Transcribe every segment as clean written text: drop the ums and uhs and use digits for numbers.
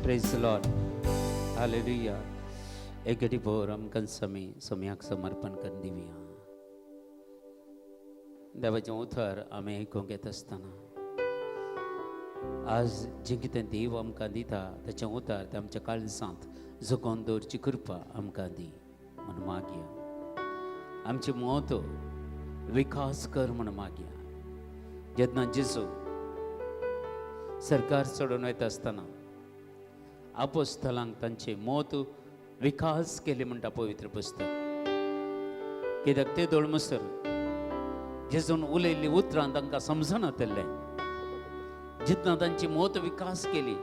Praise Lord. Hallelujah. एक घडी भोर आमकां समी सम्याक समर्पण करून दिवया. देवाचें उतर आमी आयकूंक येत आसतना आज जें कितें देव आमकां दिता ताचें उतर तें आमच्या काळजांत जगोवन दवरची कृपा आमकां दी म्हूण मागया. आमचें मत विकास कर म्हूण मागया. जेन्ना जेजू सरकार चडून वयता आसतना आपोस्तलांक तांचे मत विकास केले म्हणटा पवित्र पुस्तक. कित्याक ते दोळमसर जेजून उलयल्लीं उतरां तांकां समजनातलें. जेन्ना तांची मत विकास केली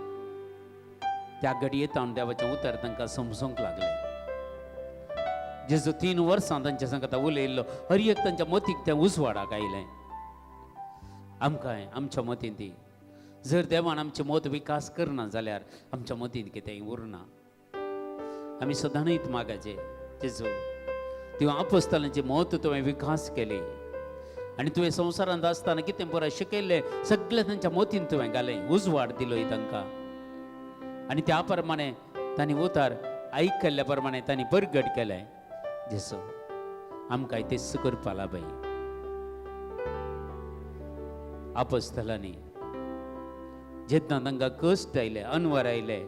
त्या घडयेतान देवाचें उतर तांकां समजूंक लागलें. जेजू 3 वर्सां तांच्या सांगता उलयल्लो हर एक तांच्या मतीक तें उजवाडाक आयलें. आमकांय आमच्या मतीन ती जर देवान आमचें मत विकास करना जाल्यार आमच्या मतीन कितेंय उरना. आमी सदांच मागाचे जेजू तुवें आपोस्तलांचें मत तुवें विकास केली आनी तुवें संवसारांत आसतना कितें बरें शिकयल्लें सगळें तांच्या मतीन तुवें घालें, उजवाड दिलोय तांकां आनी त्या प्रमाणे तांणी उतार आयकल्ल्या प्रमाणे तांणी परगट केलें. जेजू आमकांय तेच करपा लाबय. आपोस्तलांनी जेन्ना तांकां कश्ट आयले, अनवर आयले,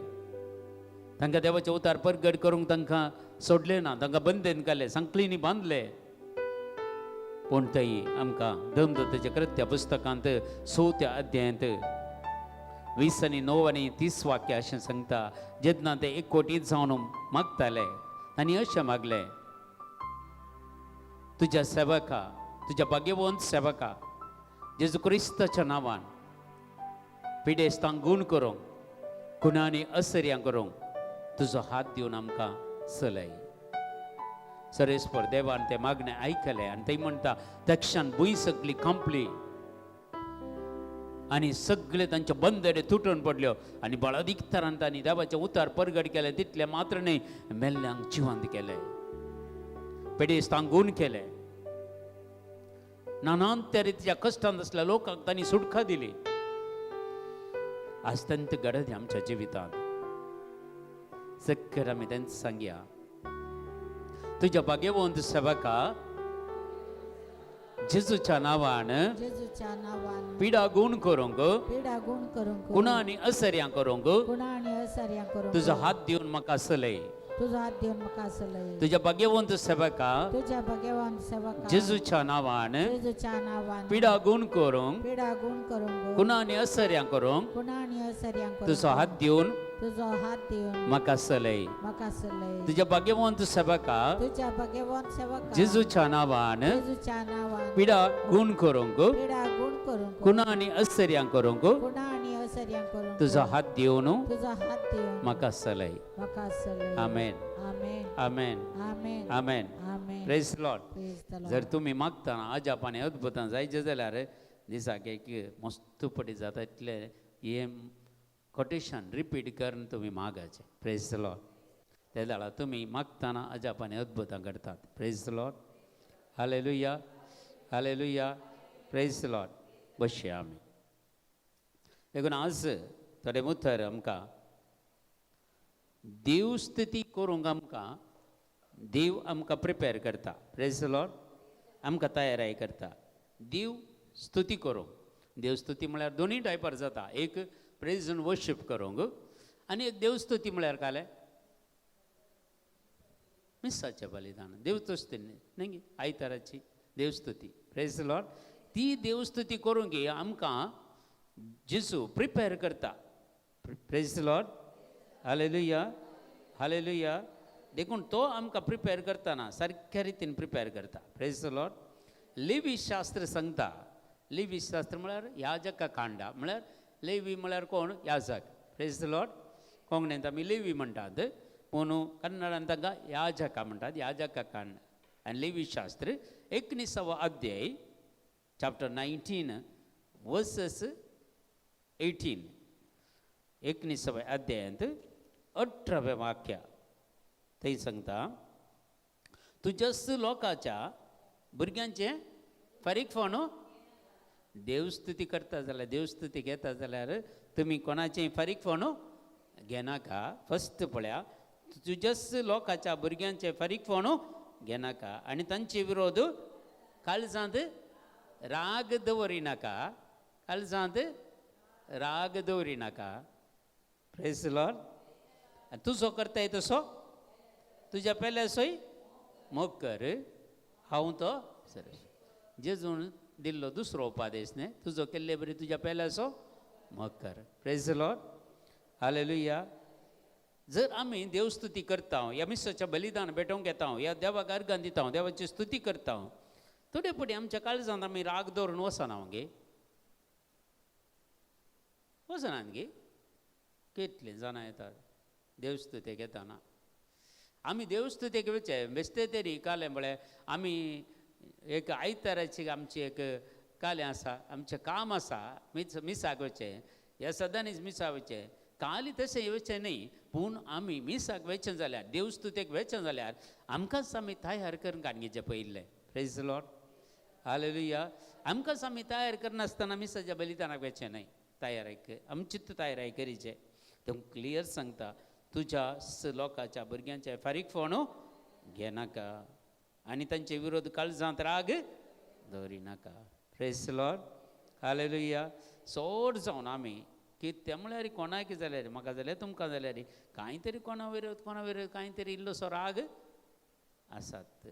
तांकां देवाचें उतार परगट करूंक तांकां सोडलें ना, तांकां बंदेन घाले, सांकळींनी बांदले. पूण थंय आमकां दमदत्ताच्या कृत्या पुस्तकांत 4थ्या अध्यायांत 20 आनी 9 आनी 30 वाक्य अशें सांगता, जेन्ना ते एकवटीत जावन मागताले आनी अशें मागलें, तुज्या सेवका, तुज्या भाग्यवंत सेवका जेजू क्रिस्ताच्या नांवान पिडेस्तांक गूण करूंक, गुणांनी असर्यां करूंक तुजो हात दिवन आमकां चलय. सरेस्पर देवान तें मागणें आयकलें आनी थंय म्हणटा तक्षण भूंय सगळी कांपली आनी सगळे तांचे बंदरे तुटून पडल्यो आनी बळाधिकतारान तांणी देवाचें उतार परगट केलें. तितलें मात्र न्हय, मेल्ल्यांक जिवंत केलें, पिडेस्तांक गूण केलें, नानान त्या रितीच्या कश्टांत आसल्या लोकांक तांणी सुटका दिली. आज तंत घडत आमच्या जिवितांत. सक्कर आमी तेंच सांगया, तुज्या भाग्यवंत सेवका जेजूच्या नांवान जेजूच्या नांवान पिडा गुण करूंक, पिडा गुण करूंक, गुणा आनी असर्यां करूंक गुणा आनी असर्यां करूंक तुजो हात दिवन म्हाका चलय. तुजो हात दिवन म्हाका चलय. तुज्या भाग्यवंत सेवका तुज्या भाग्यवंत सेवका जेजूच्या नांवान जेजूच्या नांवान पिडा गुण करूंक, पिडा गुण करूंक, गुणा आनी असर्यां करूंक गुणा आनी असर्यां करूंक तुजो हात दिवन तुजो हात दिवन म्हाका चलय. म्हाका चलय. तुज्या भाग्यवंत सेवका तुज्या भाग्यवंत सेवका जेजूच्या नांवान जेजूच्या नांवान पिडा गुण करूंक, पिडा गुण करूंक, गुणा आनी असर्यां करूंक गुणा आनी असर्यां करूंक तुजो हात दिवन तुजो हात दिवन म्हाका चलय. म्हाका चलय. आमेन. आमेन. आमेन. आमेन. आमेन. आमेन. Praise Lord. Praise the Lord. जर तुमी मागतना अजाप आनी अद्भुतां जायचे जाल्यार दिसाक एक मस्त पटी जाता इतलें हें कोटेशन रिपीट करून तुमी मागाचें. Praise the Lord. ते जाल्यार तुमी मागतना अजाप आनी अद्भुतां घडतात. Praise the Lord. Hallelujah. Hallelujah. Praise the Lord. बसया आमी. देखून आज थोडे उतर आमकां देव स्तुती करूंक आमकां देव आमकां प्रिपेर करता. Praise the Lord. आमकां तयाराय करता देव स्तुती करूंक. देव स्तुती म्हळ्यार दोनूय टायपार जाता. एक प्रेज एंड वर्शीप करूंक आनी एक देवस्तुती म्हळ्यार कालें मिसाचें बलिदान. देवस्तुती न्ही, आयताराची देवस्तुती. Praise the Lord. ती देवस्तुती करूंक आमकां जेजू प्रिपेर करता. Praise the Lord. Hallelujah. Hallelujah. देखून तो आमकां प्रिपेर करतना सारक्या रितीन प्रिपेर करता. Praise the Lord. लेवी शास्त्र सांगता. लेवी शास्त्र म्हळ्यार याजका कांडा, म्हळ्यार लेवी म्हळ्यार कोण? याजक. Praise the Lord. कोंकणींत आमी लेवी म्हणटात, पूण कन्नडांत तांकां याजका म्हणटात. याजका कांड आनी लेवी शास्त्र 19वो अध्याय, चॅप्टर 19 वर्सस 18, 19व्या अध्यायांत 18वें वाक्य थंय सांगता, तुज्याच लोकाच्या भुरग्यांचें फारीकपण. देवस्तुती करता जाल्यार, देवस्तुती घेता जाल्यार तुमी कोणाचें फारीकपण घेनाका. फस्ट पळया, तुज्याच लोकांच्या भुरग्यांचे फारीकपण घेनाका आनी तांचे विरोध काळजांत राग दवरिनाका, काळजांत राग दवरिनाका. Praise Lord. आनी तुजो करताय तसो तुज्या पेल्यासोय मोग कर, हांव तो सरस. जेजून दिल्लो दुसरो उपादेश न्ही, तुजो केल्ले बरी तुज्या पेल्यासो मोग कर. Praise Lord, hallelujah. जर आमी देवस्तुती करता, ह्या मिसाच्या बलिदान भेटोवंक येता, ह्या देवाक अर्गान दिता, देवाची स्तुती करता, थोडे फुडें आमच्या काळजांत आमी राग दवरून वचना गे, वचनात गे. कितलीं जाणां येतात देवस्तुतेक येताना. आमी देवस्तुतेक वचचे बेश्टे तरी कालें म्हळ्यार आमी एक आयताराची आमची एक कालें आसा, आमचें काम आसा, मिसाक वचचें, ह्या सदांनीच मिसाक वचचें. काली तशें वचचें न्ही, पूण आमी मिसाक वचचें जाल्यार, देवस्तुतेक वचचें जाल्यार आमकांच आमी तयार करून काडगेचें पयिल्लें. Praise Lord, hallelujah. आमकांच आमी तयार करनासतना मिसाच्या बलिदानाक वचचें न्हय. तयार आमचीच तयारी करीचें. तें क्लियर सांगता, तुज्या लोकांच्या भुरग्यांचे फारीकपण घेनाका आनी तांचे विरोध काळजांत राग दवरिनाका. Praise Lord, hallelujah. चड जावन आमी कितें म्हळ्यार कोणाक जाल्यार, म्हाका जाल्यार तुमकां जाल्यार, कांय तरी कोणा विरोध कोणा विरोध कांय तरी इल्लोसो राग आसात.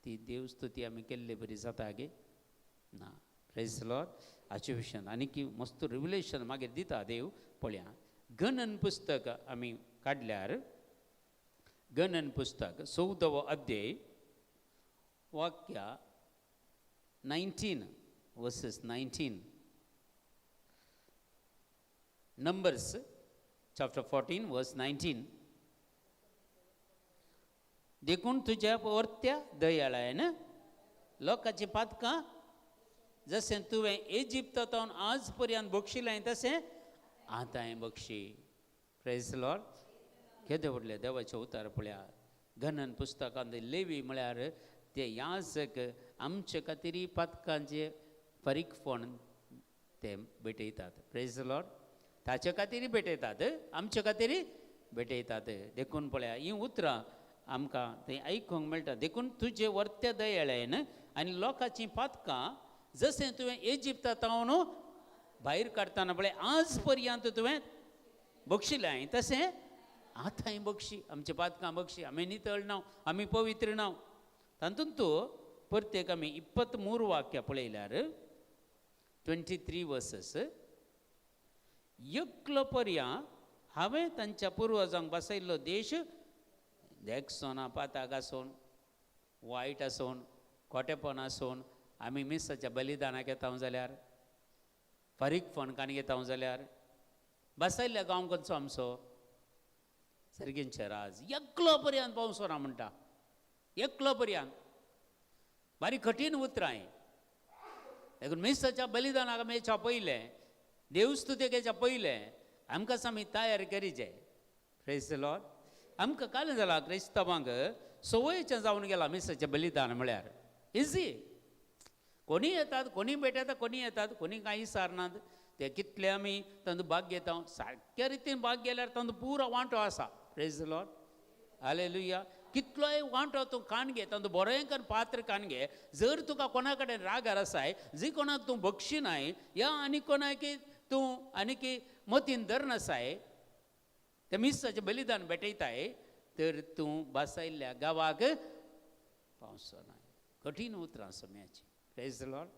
ती देवस्तुती आमी केल्ले बरी जाता गे ना. Praise Lord. हाचे विशयान आनी की मस्त रिवलेशन मागीर दिता देव. पळया गणन पुस्तक आमी काडल्यार, गणन पुस्तक 14वो अध्याय वाक्य 19 verses 19, Numbers chapter 14 verse 19. देखून तुज्या वर्त्या दयाळायन लोकांची पातकां जशें तुवें इजिप्तांत आज पर्यंत बक्षिलें तशें आतांय बक्षी. Praise Lord. केदें व्हडलें देवाचें उतार पळया. गणन पुस्तकांत लेवी म्हळ्यार ते याजक आमचे खातीर पातकांचे फारीकपण ते भेटयतात. Praise Lord. ताचे खातीर भेटयतात, आमचे खातीर भेटयतात. देखून पळया हीं उतरां आमकां थंय आयकूंक मेळटा. देखून तुजे वर्त्या दयाळायन आनी लोकांचीं पातकां जशें तुवें इजिप्तांत भायर काडटना पळय आज पर्यंत तुवें बक्षिलें तशें आतांय बक्षी. आमची पातकां बक्षी. आमी नितळ नाव, आमी पवित्र नाव. तातूंत तूं प्रत्येक आमी 23 वाक्य पळयल्यार 23 वर्सस, एकलो पर्या हांवें तांच्या पुर्वजांक बसयल्लो देश देखसोना पाताक आसून, वायट आसून, खोटेपण आसून आमी मिसाच्या बलिदानाक येता जाल्यार, फारीकपण काणी येता जाल्यार, बसयल्ल्या गांव खंयचो आमचो सर्गींचे राज एकलो पर्यंत पावसो ना म्हणटा. एकलो पर्यंत बारीक कठीण उतरां. देखून मिसाच्या बलिदानाक आमी येच्या पयलें, देवस्तुतेक येच्या पयलें आमकां आमी तयार करीचे. Praise Lord. आमकां काल जाला क्रिस्तांवांक संवयेचें जावन गेलां मिसाचें बलिदान म्हळ्यार इजी. कोणी येतात, कोणी भेटयतात, कोणी येतात, कोणी कांय विचारनात. ते कितले आमी तांचो भाग घेता, सारक्या रितीन भाग गेल्यार तांचो पुरो वांटो आसा. Praise Lord, hallelujah. कितलोय वांटो तूं काण घे, तांचो बरें कर पात्र काण घे. जर तुका कोणा कडेन रागार आसाय, जी कोणाक तूं बक्षिनाय या आनी कोणाक तूं आनीक मतीन धरनासाय, ते मिसाचें बलिदान भेटयताय, तर तूं बसयल्ल्या गांवाक पावचो ना. कठीण उतरां सम्याची. Praise Lord,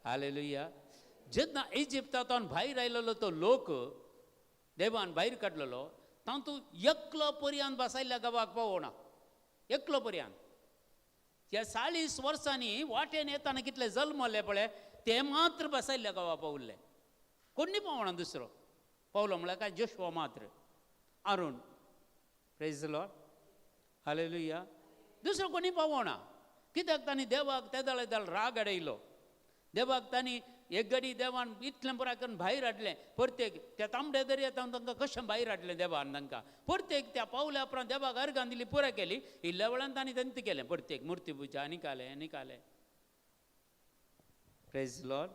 hallelujah. जेन्ना इजिप्तांतल्यान भायर आयलेलो तो लोक देवान भायर काडलेलो, तातूंत एकलो पर्यंत बसयल्ल्या गांवाक पावना. एकलो पर्यंत. ह्या 40 वर्सांनी वाटेन येताना कितले जल्मले पळय ते मात्र बसयल्ल्या गांवाक पावले. कोणी पावना दुसरो पावलो म्हळ्यार काय जोशवा मात्र, आरुण. Praise Lord, hallelujah. दुसरो कोणी पावना. कित्याक तांणी देवाक तेदळ तेदळ राग अडयलो. देवाक तांणी एक घडी देवान इतलें पुराय करून भायर हाडलें. प्रत्येक त्या तांबड्या दर्यांत तांकां कशें भायर हाडलें देवान तांकां. प्रत्येक त्या पावल्या उपरांत देवाक अर्गां दिली, पुराय केली. इल्ल्या वेळान तांणी तंत केलें. प्रत्येक मुर्ती पुजा आनी कालें आनी कालें. Praise Lord.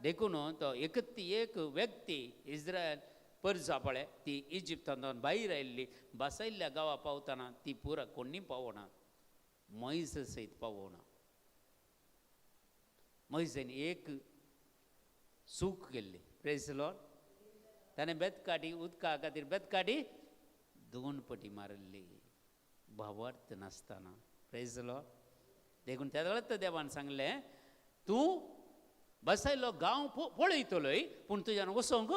देखून तो एक व्यक्ती इस्रायल परजा पळय ती इजिप्तांत भायर आयिल्ली बसयल्ल्या गांवा पावतना ती पुरा कोणी पावना, मोयज सयत पावना. मोयजेन एक चूक केल्ली. प्रेज लॉर्ड. ताणें बेतकाटी उदका खातीर बेतकाटी 2 पटी मारिल्ली भावार्थ नासतना. प्रेज लॉर्ड. देखून त्या वेळार देवान सांगलें तूं बसयलो गांव पळयतलोय पूण तुज्यान वचोंक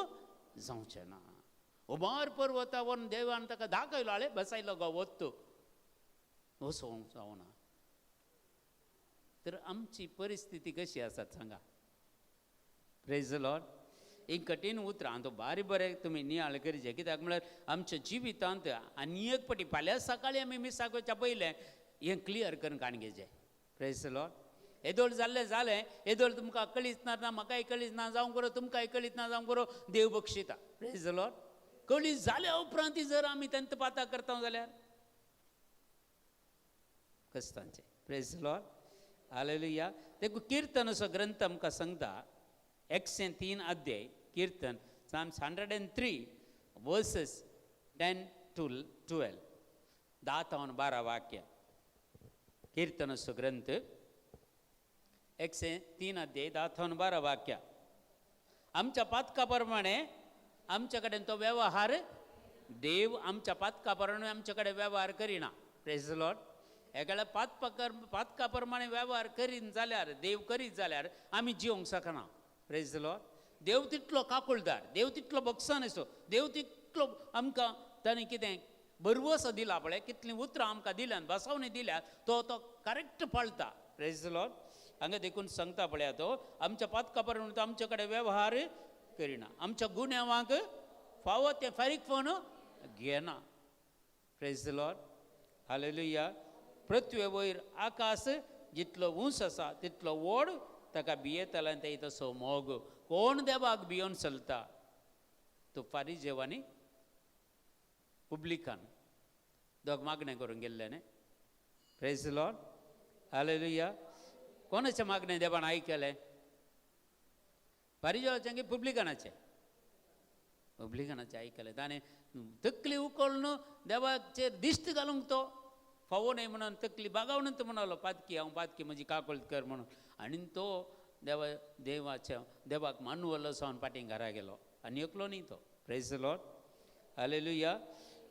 जावचें ना. उबार पर्वता वरून देवान ताका दाखयलो आळे बसयलो गांव वत वचोंक जावना. तर आमची परिस्थिती कशी आसा सांगा. प्रेज लॉर्ड. एक कठीण उतरां तो बारी बरें तुमी नियाळ करचें, कित्याक म्हळ्यार आमच्या जिवितांत आनी एक पटी फाल्यां सकाळीं आमी मिसाक वचच्या पयलें हें क्लियर करून काण घेवचें. प्रेज लॉर्ड. येदोळ जाल्लें जालें, येदोळ तुमकां कळीच ना, ना म्हाकाय कळीच ना जावंक बरो, तुमकांय कळीच ना जावंक बरो, देव बक्षिता. प्रेज लॉर्ड. कळी जाल्या उपरांत जर आमी तेंत पाता करता जाल्यार कस्तांचें. Praise Lord. हालेलुया. देखून किर्तन असो ग्रंथ आमकां सांगता 103 अध्याय कीर्तन Psalms 103 verses 10 to 12 10 तावन 12 वाक्य. कीर्तन असो ग्रंथ 103 अध्याय 10 तावन 12 वाक्य. आमच्या पातका प्रमाणे आमच्या कडेन तो व्यवहार देव आमच्या पातका प्रमाणे आमच्या कडेन व्यवहार करिना. प्रेज लॉर्ड. एकाल्या पातका प्रमाणे व्यवहार करीन जाल्यार देव करीत जाल्यार आमी जिवंक शकना. प्रेज लॉर्ड. देव तितलो काकुळदार, देव तितलो बक्षान आसो, देव तितलो आमकां ताणें कितें बरवसो दिला पळय, कितलीं उतरां आमकां दिल्यात बसवणी दिल्यात तो तो करेक्ट पाळटा. प्रेज लॉर्ड. हांगा देखून सांगता पळया तो आमच्या पातका प्रमाणे तो आमच्या कडेन व्यवहार करिना, आमच्या गुन्यांवांक फावो तें फारीकपण घेना. Praise Lord. हालेलुया. पृथ्वे वयर आकाश जितलो उंच आसा तितलो व्हड ताका भियेतालो आनी ते तसो मोग. कोण देवाक भियोन चलता? तो फारीजेव आनी पुब्लिकान दोग मागणें करूंक गेल्ले न्ही. Praise Lord. हालेलुया. कोणाचें मागणें देवान आयकलें? फारीजेवाचें की पुब्लिकानाचें? पुब्लिकानाचें आयकलें. ताणें तकली उकळून देवाचेर दिश्ट घालूंक तो फावो न्हय म्हणून तकली बागावन तो म्हणलो पातकी हांव पातकी म्हजी काकळत कर म्हणून. आनी तो देवा देवाच्या देवाक मानवलो सावन फाटीं घरा गेलो आनी एकलो न्ही तो. Praise Lord. हालेलुया.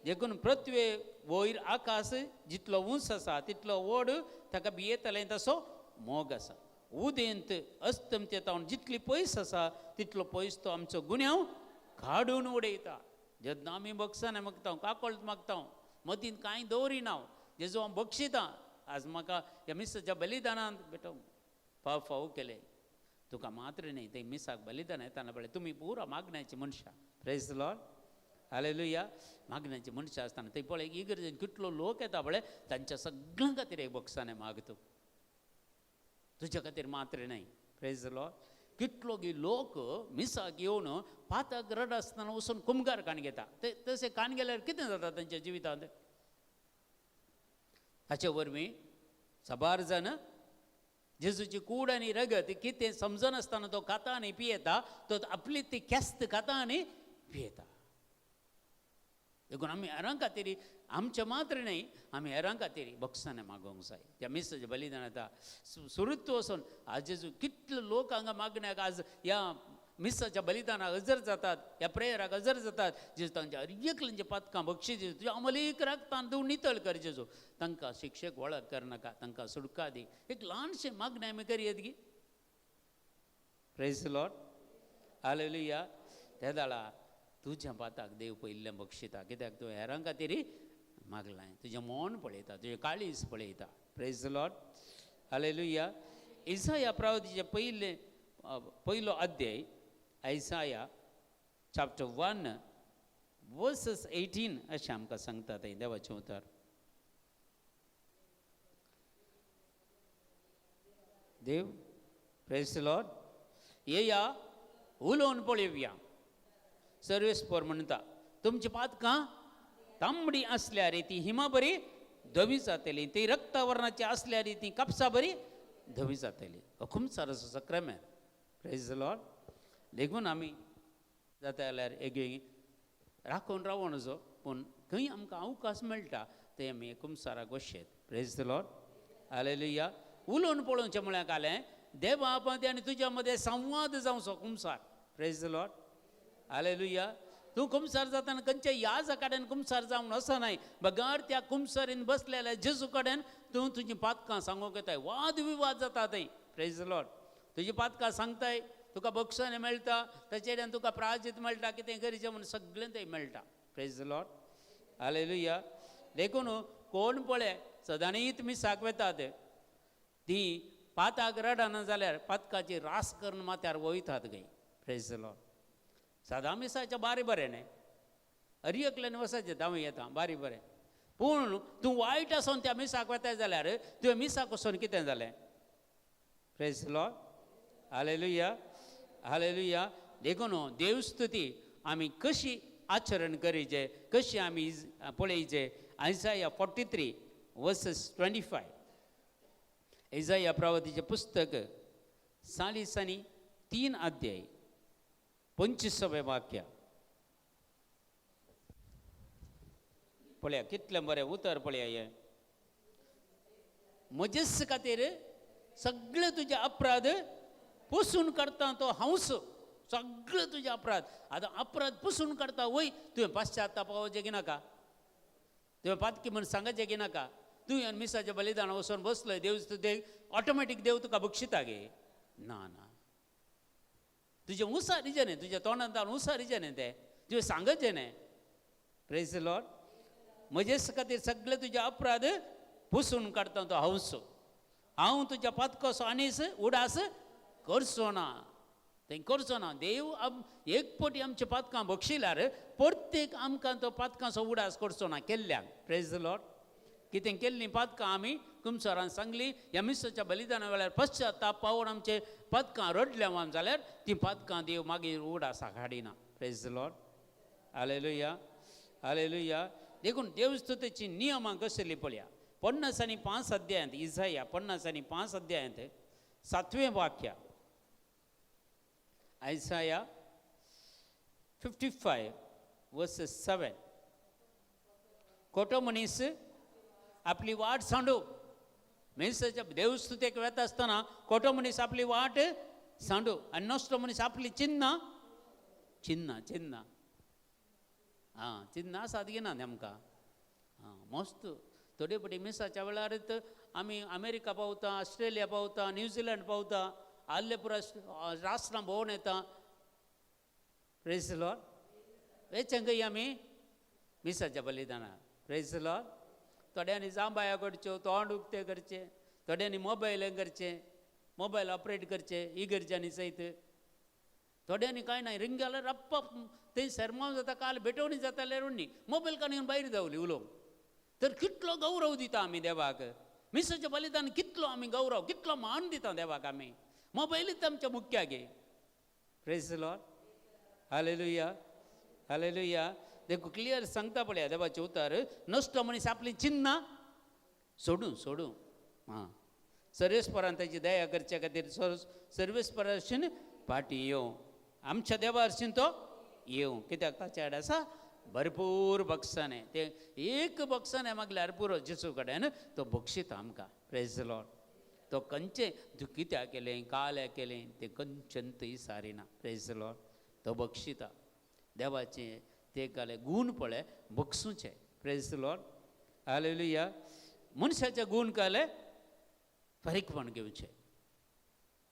देखून पृथ्वे वयर आकाश जितलो उंच आसा तितलो व्हड ताका भियेतालें तसो मोग आसा. उदेंत अस्तमते तावन जितली पयस आसा तितलो पयस तो आमचो गुन्यांव काडून उडयता. जेन्ना आमी बक्षां मागता, काकळत मागता, मतींत कांय दवरिना, जेजू हांव बक्षितां आज म्हाका ह्या मिसाच्या बलिदानांत बेटो फाव फाव केलें तुका मात्र न्ही ते मिसाक बलिदान येताना पळय तुमी पुरा मागण्याची मनशां. Praise Lord. हालेलुया. मागण्याची मनशां आसतना थंय पळय इगर्जेन कितलो लोक येता पळय तांच्या सगळ्यां खातीर एक बक्षाने मागता, तुज्या खातीर मात्र न्हय. प्रेज लॉर्ड. कितलो गी लोक मिसाक येवन पाताक रड आसतना वचून कुमगार काण घेता. ते तशें काण गेल्यार कितें जाता तांच्या जिवितांत? हाचे वरवीं साबार जाण जेजूची कूड आनी रगत कितें समजनासतना तो खाता आनी पियेता, तो आपली ती केस्त खाता आनी पियेता. देखून आमी हेरां खातीर आमचें मात्र न्हय आमी हेरां खातीर बक्षाने मागोवंक जाय. त्या मिसाचें बलिदान येता सुरत वचून आज जेजू कितले लोक हांगा मागण्याक आज ह्या मिसाच्या बलिदानाक हजर जातात, ह्या प्रेयराक हजर जातात. जेजू तांच्या हर एकल्यांच्या पातकां बक्षीस जेजू तुज्या अमलीक राखता तूं नितळ कर जेजू. तांकां शिक्षक वळख करनाका, तांकां सुटका दी. एक ल्हानशें मागणें आमी करयेत गी. Praise Lord. हालेलुया. ते दाळा तुज्या पाताक देव पयिल्लें बक्षिता, कित्याक तूं हेरां खातीर मागलां, तुजें मन पळयता, तुजें काळीज पळयता. Praise Lord. हालेलुया. इसाया प्रवादीचें पयलें पयलो अध्याय आयसाया चॅप्टर 1 वर्सस 18 अशें आमकां सांगता थंय देवाचें उतर. देव. प्रेज लॉर्ड. येया उलोवन पळोवया. सर्वेस्पर म्हणटा तुमची पातकां तांबडी आसल्यार ती हिमा बरी धवी जातली, ती रक्तावर्णाची आसल्यार ती कापसा बरी धवी जातली. खुमसार असो सक्रमेंत. Praise Lord. देखून आमी जाता जाल्यार एक राखून रावूं नजो, पूण खंय आमकां अवकाश मेळटा ते आमी कुमसाराक वशेत. Praise the Lord, hallelujah. उलोवन पळोवचें म्हळ्यार कालें देवा मदें आनी तुज्या मदें संवाद जावचो कुमसार. Praise the Lord, hallelujah. तूं कुमसार जाताना खंयच्या याजा कडेन कुमसार जावन वचनाय, बगार त्या कुमसारीन बसलेल्या जेजू कडेन तूं तुजीं पातकां सांगूंक येताय. वाद विवाद जाता थंय. Praise the Lord. तुजी पातकां सांगताय, तुका बक्षाने मेळटा, ताचे तुका प्राजीत मेळटा, कितें गरजें म्हूण सगळें थंय मेळटा. Praise the Lord, hallelujah. देखून कोण पळय सदांच मिसाक वेतात ती पाताक रडना जाल्यार पातकाची रास करून माथ्यार वयतात गय. Praise the Lord. सदां मिसाचें बारी बरें न्ही, हरी एकल्यान वसाचें हांव येता बारी बरें, पूण तूं वायट आसून त्या मिसाक वताय जाल्यार तुवें मिसाक वचून कितें जालें? Praise the Lord, hallelujah, hallelujah. देखून देवस्तुती आमी कशी आचरण करीचे, कशी आमी पळयचे. आयजाया 43:25, इजाया प्रवादीचें पुस्तक 43 अध्याय 25वें वाक्य पळया. कितलें बरें उतर पळया हें. म्हजेच खातीर सगळे तुजे अपराध पुसून काडटा तो हांवस. सगळे तुजे अपराध आतां अपराध पुसून काडटा वय, तुवें पश्चाताप पावचें की नाका, तुवें पातकी म्हण सांगचें की नाका, तुवें मिसाचें बलिदान वचून बसलय देव तुजें ऑटोमॅटीक देव तुका बक्षिता गे? ना ना, तुजें उसारीचें न्ही, तुज्या तोंडांत उसारीचें न्ही, तें तुवें सांगचें न्ही. Praise the Lord. म्हजेच खातीर सगळे तुजे अपराध पुसून काडटा तो हांवस. हांव तुज्या पातकोसो आनीस उडास करचो ना, तें करचो ना. देव एक पटी आमच्या पातकां बक्षिल्यार प्रत्येक आमकां तो पातकांचो उडास करचो ना केल्ल्याक. Praise the Lord. कितें केल्लीं पातकां आमी कुमसारान सांगली, ह्या मिसाच्या बलिदाना वेळार पश्चाताप पावोवन आमचे पातकां रडल्या जाल्यार तीं पातकां देव मागीर उडासाक हाडिना. Praise the Lord, hallelujah, hallelujah. देखून देवस्तुतीची नियमां कसली पळया. 55 अध्यायांत, इजाया 55 अध्यायांत 7वें वाक्य, आयजाया 55:7. खोटो मनीस आपली वाट सांडू. मिसाच्या देवस्तुतेक वेता आसतना खोटो मनीस आपली वाट सांडू आनी नश्टो मनीस आपली चिन्नां चिन्नां चिन्नां आं चिन्नां आसात की ना आमकां? आं मस्त. थोडे पटी मिसाच्या वेळार आमी अमेरिका पावता, ऑस्ट्रेलिया पावता, न्यूझिलंड पावता, आल्ले पुरा राष्ट्रां भोंवन येता. Praise the Lord. वेचें खंय आमी मिसाच्या बलिदानाक. Praise the Lord. थोड्यांनी जांबाया करच्यो, तोंड उक्तें करचें, थोड्यांनी मोबायल करचें, मोबायल ऑपरेट करचें इगर्जांनी सयत. थोड्यांनी कांय ना रिंग जाल्यार रप्प थंय सरमाव जाता, काल भेटवणी जाता जाल्यार उण्णी मोबायल काडून भायर धांवली उलोवंक. तर कितलो गौरव दिता आमी देवाक मिसाच्या बलिदान, कितलो आमी गौरव, कितलो मान दिता देवाक आमी. मोबायलूच आमच्या मुख्या गे. Praise the Lord, hallelujah, hallelujah. देखून क्लियर सांगता पळया देवाचें उतर, नश्टो मनीस आपली चिन्नां सोडूं सोडूं. आं सर्वेस्परान ताची दया करचे खातीर सर्वेस्पराशीन फाटीं येवं, आमच्या देवारशीन तो येवं. कित्याक ताच्या आड आसा भरपूर बक्षाने, तें एक बक्षाने मागल्यार पुरो जेजू कडेन तो बक्षिता आमकां. Praise the Lord. तो खंयचें तूं कित्याक केलें काल्या केलें तें खंयच्यान थंय सारिना. Praise the Lord. तो बक्षिता देवाचें ते काले गूण पळय बक्षुचें. Praise the Lord, hallelujah. मनशाचे गूण काले फारीकपण घेवचें.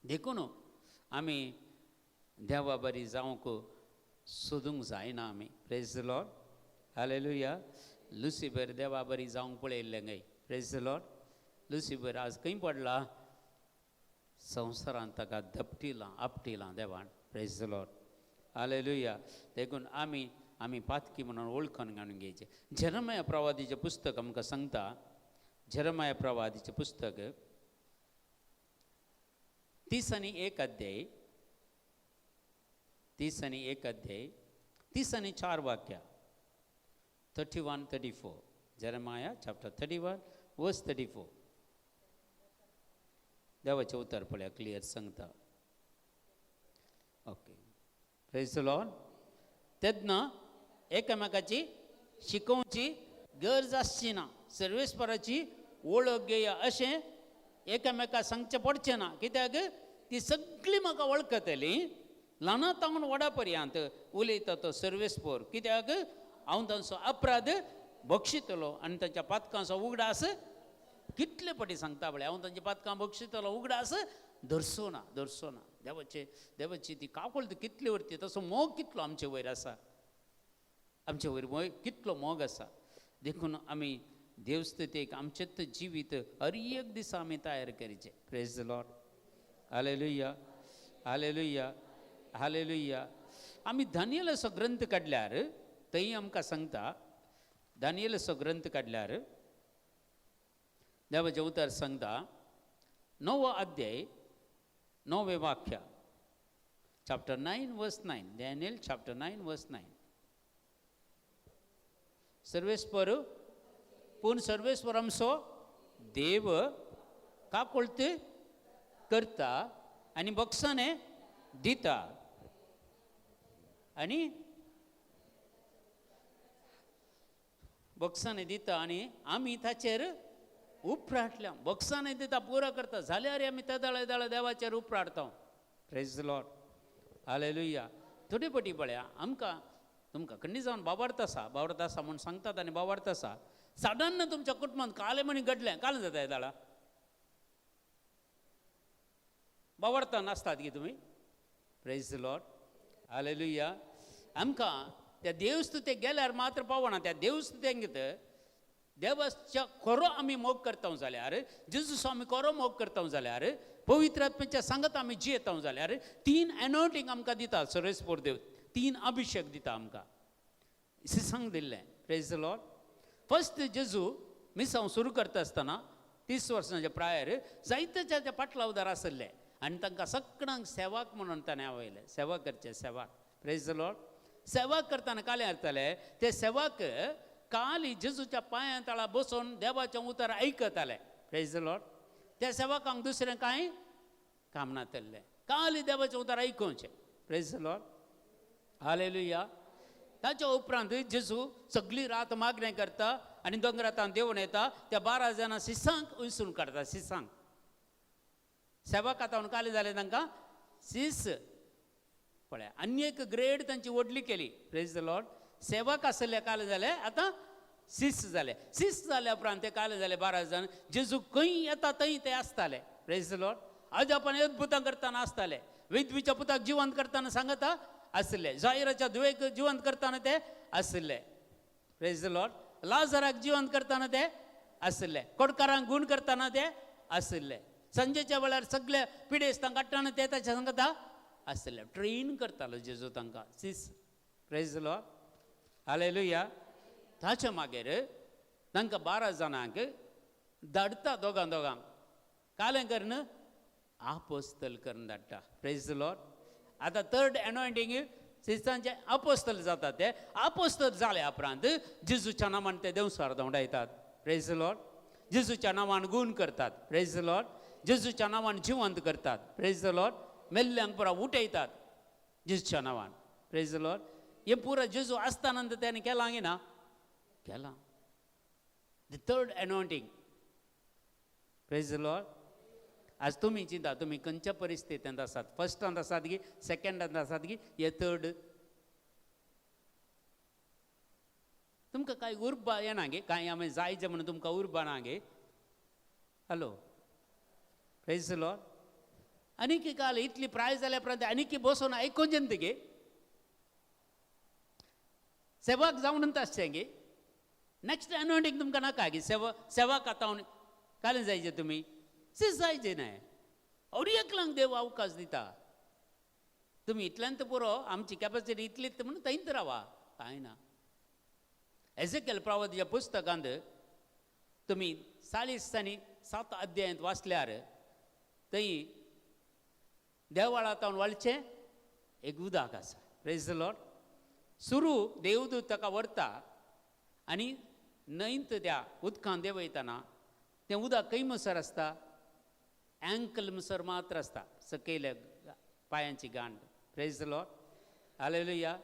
देखून आमी देवा बरी जावंक सोदूंक जायना आमी. Praise the Lord, hallelujah. Lucifer देवा बरी जावंक पळयल्लें गे. Praise the Lord. Lucifer आज खंय पडला? संवसारांत ताका धपटिलां आपटिलां देवान. Praise the Lord, hallelujah. देखून आमी आमी पातकी म्हणून वळखून घालून घेवचें. जेरमाया प्रवादीचें पुस्तक आमकां सांगता, जेरमाया प्रवादीचें पुस्तक 31 अध्याय, 31 अध्याय 34 वाक्य, 31 34, जेरमाया चॅप्टर 31 वर्स 34. देवाचें उतर पळया क्लियर सांगता. Okay, praise the Lord. तेन्ना एकामेकाची शिकोवची गरज आसची ना. सर्वेस्पराची वळख घेया अशें एकामेका सांगचें पडचें ना, कित्याक ती सगळी म्हाका वळखतली. ल्हाना तावन व्हडा पर्यंत उलयता तो सर्वेस्पर, कित्याक हांव तांचो अपराध बक्षितलो आनी तांच्या पातकांचो उगडास कितले पटी सांगता पळय, हांव तांच्या पातकां बक्षितलो उगडास धरचो ना, धरचो ना. देवाचे देवाची ती काकुळट कितली वरती, तसो मोग कितलो आमचे वयर आसा, आमचे वयर मोग कितलो मोग आसा. देखून आमी देवस्तुतेक आमचेच जिवीत हर एक दिसा आमी तयार करचें. Praise the Lord. Hallelujah, hallelujah, hallelujah. आमी दानियेलाचो ग्रंथ काडल्यार थंय आमकां सांगता, दानियेलाचो ग्रंथ काडल्यार देवाचें उतर सांगता, 9वो अध्याय 9वें वाक्य, chapter 9 verse 9, Daniel chapter 9 verse 9. सर्वेस्पर पूण सर्वेस्पर आमचो देव काकुळट करता आनी बक्षाने दिता आनी बक्षाने दिता आनी आमी ताचेर उपराटल्या. बक्षाने दिता पुरो करता जाल्यार आमी त्या दळ दळ देवाचेर उपराटता. Praise the Lord. Hallelujah. थोडे पटी पळया आमकां तुमकां खंडी जावन बाबार्थ आसा, बाबार्थ आसा म्हूण सांगतात आनी बाबार्थ आसा. सादारण तुमच्या कुटुंबांत कालें म्हणी घडलें, कालें जाता दाळा बाबार्था नासतात की तुमी. Praise the Lord. Hallelujah. आमकां त्या देवस्तुतेक गेल्यार मात्र पावना. त्या देवस्तुतेक देवाच्या खरो आमी मोग करता जाल्यार, जेजूचो आमी खरो मोग करता जाल्यार, पवित्र आत्म्याच्या सांगत आमी जियेता जाल्यार, 3 एनोटिंग आमकां दिता सर्वेस्पर देव, 3 अभिशेक दिता आमकां सांग दिल्लें. Praise the Lord. First जेजू मिसांव सुरू करता आसतना 30 वर्सांच्या प्रायर जायते जायते पाटलावदार आसले आनी तांकां सगळ्यांक सेवाक म्हणून ताणें आवयलें, सेवा करचें, सेवाक. Praise the Lord. सेवा करतना कालें जातालें, ते सेवाक काली जेजूच्या पांयां तळा बसून देवाचें उतर आयकताले. Praise the Lord. त्या सेवकांक दुसरें कांय काम नातल्लें, काली देवाचें उतर आयकुचें. Praise the Lord. Hallelujah. ताच्या उपरांत जेजू सगळी रात मागणें करता आनी दोंगरांत देंवन येता. त्या 12 जाणां शिसांक उंचून काडटा. शिसांक सेवक आतां काली जालें तांकां सीस पळय आनी एक ग्रेड तांची व्हडली केली. Praise the Lord. सेवक आसले काले जाले आतां सीस जाले. सीस जाल्या उपरांत ते काले जाले 12 जाण. जेजू खंय येता थंय ते आसताले. Praise the Lord. आज आपण अद्भुतां करतना आसताले, विधवीच्या पुताक जिवंत करतना सांगता आसले, जाहिराच्या धुवेक जिवंत करतना ते आसले. Praise the Lord. लाजराक जिवंत करतना ते आसले, कोडकारांक गूण करतना ते आसले, संजेच्या वेळार सगळे पिडेस्तांक काडटना ते ताच्या सांगता आसले. ट्रेन करतालो जेजू तांकां सीस. Praise the Lord. Hallelujah. ताच्या मागीर तांकां 12 जाणांक धाडटा दोगां दोगांक कालें करून आपोस्तल करून धाडटा. Praise the Lord. आतां थर्ड एनॉयंटींग सिस्टांचे आपोस्तल जाता. ते आपोस्तल जाल्या उपरांत जेजूच्या नांवान ते देवसार धांवडायतात. Praise the Lord. जेजूच्या नांवान गूण करतात. Praise the Lord. जेजूच्या नांवान जिवंत करतात. Praise the Lord. मेल्ल्यांक पुरा उठयतात जेजूच्या नांवान. Praise the Lord. हें पुरा जेजू आसतना तेणें केलां ना केलां. The third anointing. Praise the Lord. आज तुमी चिंता तुमी खंयच्या परिस्थितींत आसात, फर्स्टांत आसात की सेकंडांत आसात की हे थर्ड. तुमकां कांय उर्बा येना गे, कांय आमी जायचे म्हणून तुमकां उर्बा ना गे. Hello. Praise the Lord. आनीक काल इतली प्राय जाल्या उपरांत आनीक बसून आयकून गे, सेवाक जावन आसचें गे. नेक्स्ट एनॉयंटींग तुमकां नाका गे. सेवा सेवाक आतां कालें जायचे तुमी सीस जायचे न्हय. और एकल्यांक देव अवकाश दिता. तुमी इतल्यान तर पुरो, आमची कॅपॅसिटी इतलीच म्हणून थंयच रावा, कांय ना. एजेकेल प्रवादाच्या पुस्तकांत तुमी 40 आनी 7 अध्यायांत वाचल्यार थंय देवळा तावन वळचें एक उदक आसा. Praise the Lord. सुरू देवदूत ताका व्हरता आनी न्हंयत त्या उदकांत देंवयतना तें उदक खंय म्हणसर आसता, एंकल म्हणसर मात्र आसता, सकयल्या पांयांची गांठ. Praise the Lord. Hallelujah.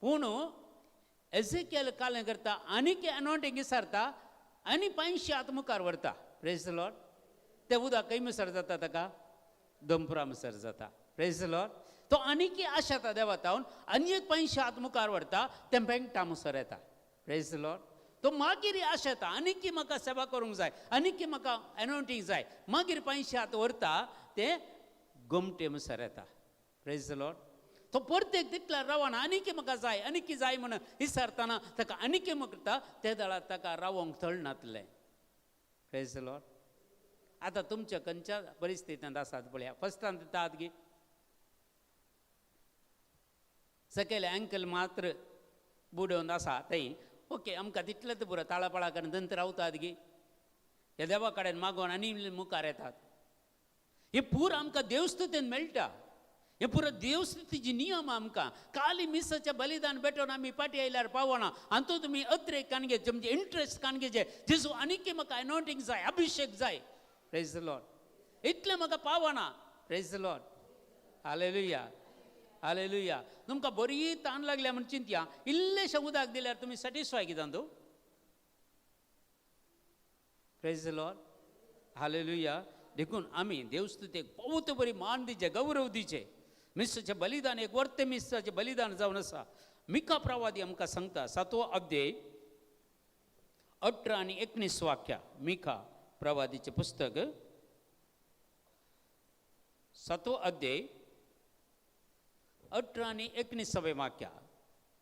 पूण एझेकियल कालें करता आनीक एनॉयंटींग विसारता आनी पांयशी हात मुखार व्हरता. प्रेज the Lord. तें उदक खंय मुसर जाता ताका? दंपरा मुसर जाता. Praise the Lord. तो आनीक आशेता देवा तावन आनी एक पांयशी हात मुखार व्हरता, तें पेंगटा मुसर येता. Praise the Lord. तो मागीर आशेता आनीक म्हाका सेवा करूंक जाय, आनीक म्हाका एनॉयंटींग जाय, मागीर पांयशी हात व्हरता, तें गोमटे मुसर येता. Praise the Lord. तो परतेक तितल्या रावना, आनीक म्हाका जाय आनीक जाय म्हण विसारतना ताका आनीक करता, ते दळार ताका रावोंक थळ नातलें. Praise the Lord. आतां तुमच्या खंयच्या परिस्थितींत आसात पळया. फस्टान दितात गी सकयल अँकल मात्र बुडोवन आसा थंय, ओके आमकां तितलेंच पुरो, ताळापाळा करून दंत रावतात गी, ह्या देवा कडेन मागोवन आनी मुखार येतात. हे पूर आमकां देवस्तुतेन मेळटा. हे पुरो देवस्तुतीची नियम आमकां काली मिसाचें बलिदान भेटोवन आमी पाटी आयल्यार पावना. हातूंत तुमी अत्रेक कान घेवचे, म्हणजे इंट्रस्ट कान घेवचे. जेजू आनीक म्हाका एनॉयंटींग जाय, अभिशेक जाय. Praise the Lord. इतलें म्हाका पावना. Praise the Lord. Hallelujah, hallelujah. तुमकां बरी तान लागल्या म्हण चिंतया, इल्लेशें उदक दिल्यार तुमी सॅटिस्फाय कित्याक तूं? Praise the Lord. Hallelujah. देखून आमी देवस्तुतेक बहुत बरी मान दिचे, गौरव दिचे. मिसाचें बलिदान एक वर्ते मिसाचें बलिदान जावन आसा. मिका प्रवादी आमकां सांगता, सातवो अध्याय 18 आनी 19 वाक्या. मिका प्रवादीचें पुस्तक सातवो अध्याय 18 आनी 19 वाक्या.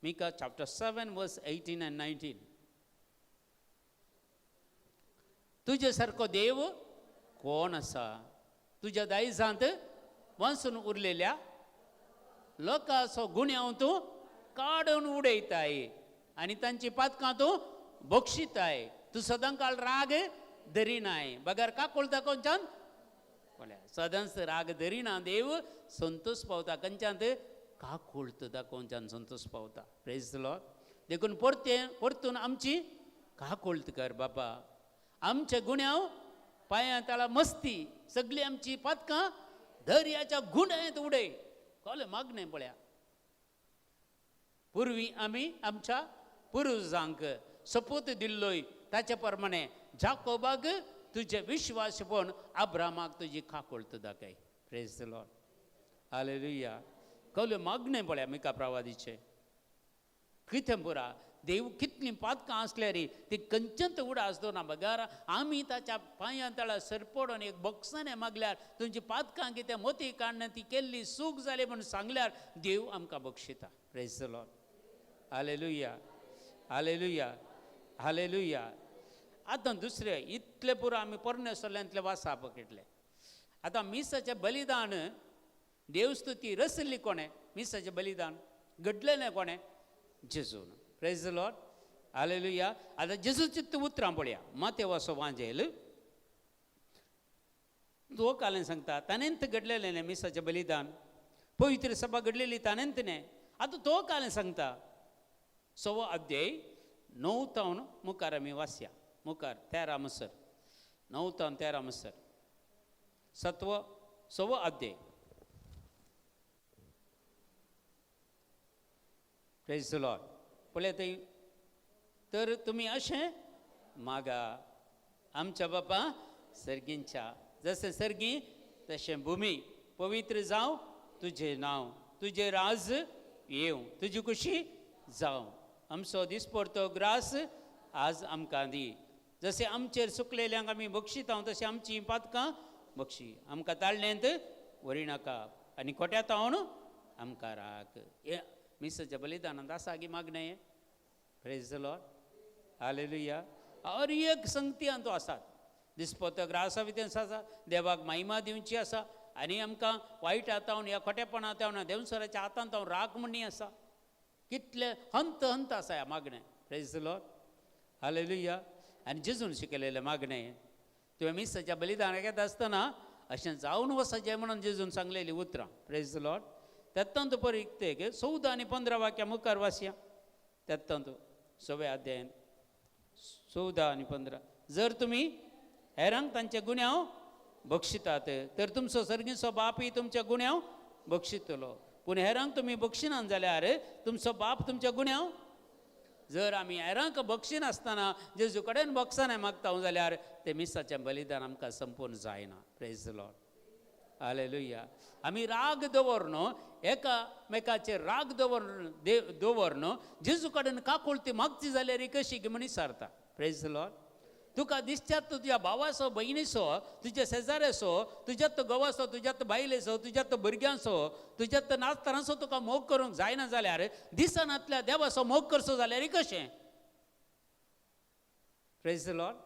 Micah chapter 7 verse 18 and 19. तुजे सारको देव कोण आसा? तुज्या दायजांत वाचून उरलेल्या लोकांचो गुन्यांव तूं काडून उडयताय आनी तांची पातकां तूं बक्षिताय. तूं सदांकाळ राग धरिनाय, बगर काकुळता खंयच्यान पळया. सदांच राग धरिना देव, संतोष पावता खंयच्यान? काकुळत दाखोवच्यान संतोष पावता. Praise the Lord. देखून परते परतून आमची काकुळत कर बाबा. आमचे गुन्यांव पांयां तळा मस्ती, सगळी आमची पातकां दर्याच्या गुंडायत उडय. कळ्ळें मागणें पळया. पूर्वी आमी आमच्या पुरुजांक सपोत दिल्लोय, ताचे प्रमाणे जाकोबाक तुजें विश्वासपण, अब्रामाक तुजी काकुळत दाखय. Praise the Lord. Hallelujah. कळ्ळें मागणें पळया मिका प्रवादीचें. कितें पुरा देव कितलीं पातकां आसल्यार ती खंयच्यान उडास दवरना, बगर आमी ताच्या पांयां तळा सरपडून एक बक्षाने मागल्यार, तुमची पातकां कितें मोती काडून ती केल्ली चूक जाली म्हूण सांगल्यार देव आमकां बक्षिता. Praise the Lord. Hallelujah, hallelujah, hallelujah. आतां दुसरें इतलें पुरो आमी पोरणे सोल्यांतले वासा पकडले. आतां मिसाचें बलिदान देवस्तुती रसली कोणें? मिसाचें बलिदान घडलेलें कोणें? जेजून. Praise the Lord. Hallelujah. आतां जेजूची उतरां पळया. मातेवाचो वांजेल तो कालें सांगता, ताणेंत घडलेलें न्ही मिसाचें बलिदान, पवित्र सभा घडलेली ताणेंत न्ही. आतां तो कालें सांगता, सवो अध्याय 9 तावन मुखार आमी वाचया, मुखार 13 मसर, 9 तावन 13 मसर, सत्व सवो अध्याय. Praise the Lord. पळय थंय, तर तुमी अशें मागा, आमच्या बापा सर्गींच्या, जशें सर्गी तशें भुमी, पवित्र जावं तुजें नांव, तुजें राज येवं, तुजी खुशी जावं, आमचो दिसपडतो ग्रास आज आमकां दी, जशें आमचेर सुकलेल्यांक आमी बक्षिता तशें आमची पातकां बक्षी, आमकां ताळण्यांत व्हरिनाका आनी खोट्या तावन आमकां राख. हें मिसाच्या बलिदानांत आसा गी मागणें. Praise the Lord. Hallelujah. हर एक संगती तो आसात, दिसपतो ग्रासा भितर आसा, देवाक महिमा दिवची आसा आनी आमकां वायट हातावन ह्या खोटेपणा तावन देवसराच्या हातान तावन राख म्हणणी आसा. कितले हंत हंत आसा ह्या मागणें. Praise the Lord. Hallelujah. आनी जेजून शिकयलेलें मागणें, तुवें मिसाच्या बलिदान घेता आसतना अशें जावन वचचें म्हणून जेजून सांगलेलीं उतरां. Praise the Lord. तेत्तांत परिक्तेक 14 आनी 15 वाक्यां मुखार वाचया. तेत्तांत सव्या अध्यायान 14 आनी 15. जर तुमी हेरांक तांचे गुन्यांव बक्षितात तर तुमचो सर्गीचो बापूय तुमच्या गुन्यांव बक्षितलो, पूण हेरांक तुमी बक्षिनात जाल्यार तुमचो बाप तुमच्या गुन्यांव. जर आमी हेरांक बक्षिनासतना जेजू कडेन बक्षानां मागता जाल्यार तें मिसाचें बलिदान आमकां संपूर्ण जायना. Praise the Lord. Hallelujah. आमी राग दवर न्हू, एकामेकाचेर राग दवर न्हू, जेजू कडेन काकुळती मागची जाल्यार कशी की म्हण विचारता. Praise the Lord. तुका दिसच्यात तुज्या भावाचो, भयणीचो, तुज्या शेजाऱ्याचो, तुज्यात घोवाचो, तुज्यात बायलेचो, तुज्यात भुरग्यांचो, तुज्यात नातरांचो तुका मोग करूंक जायना जाल्यार दिसनातल्या देवाचो मोग करचो जाल्यार कशें? Praise the Lord.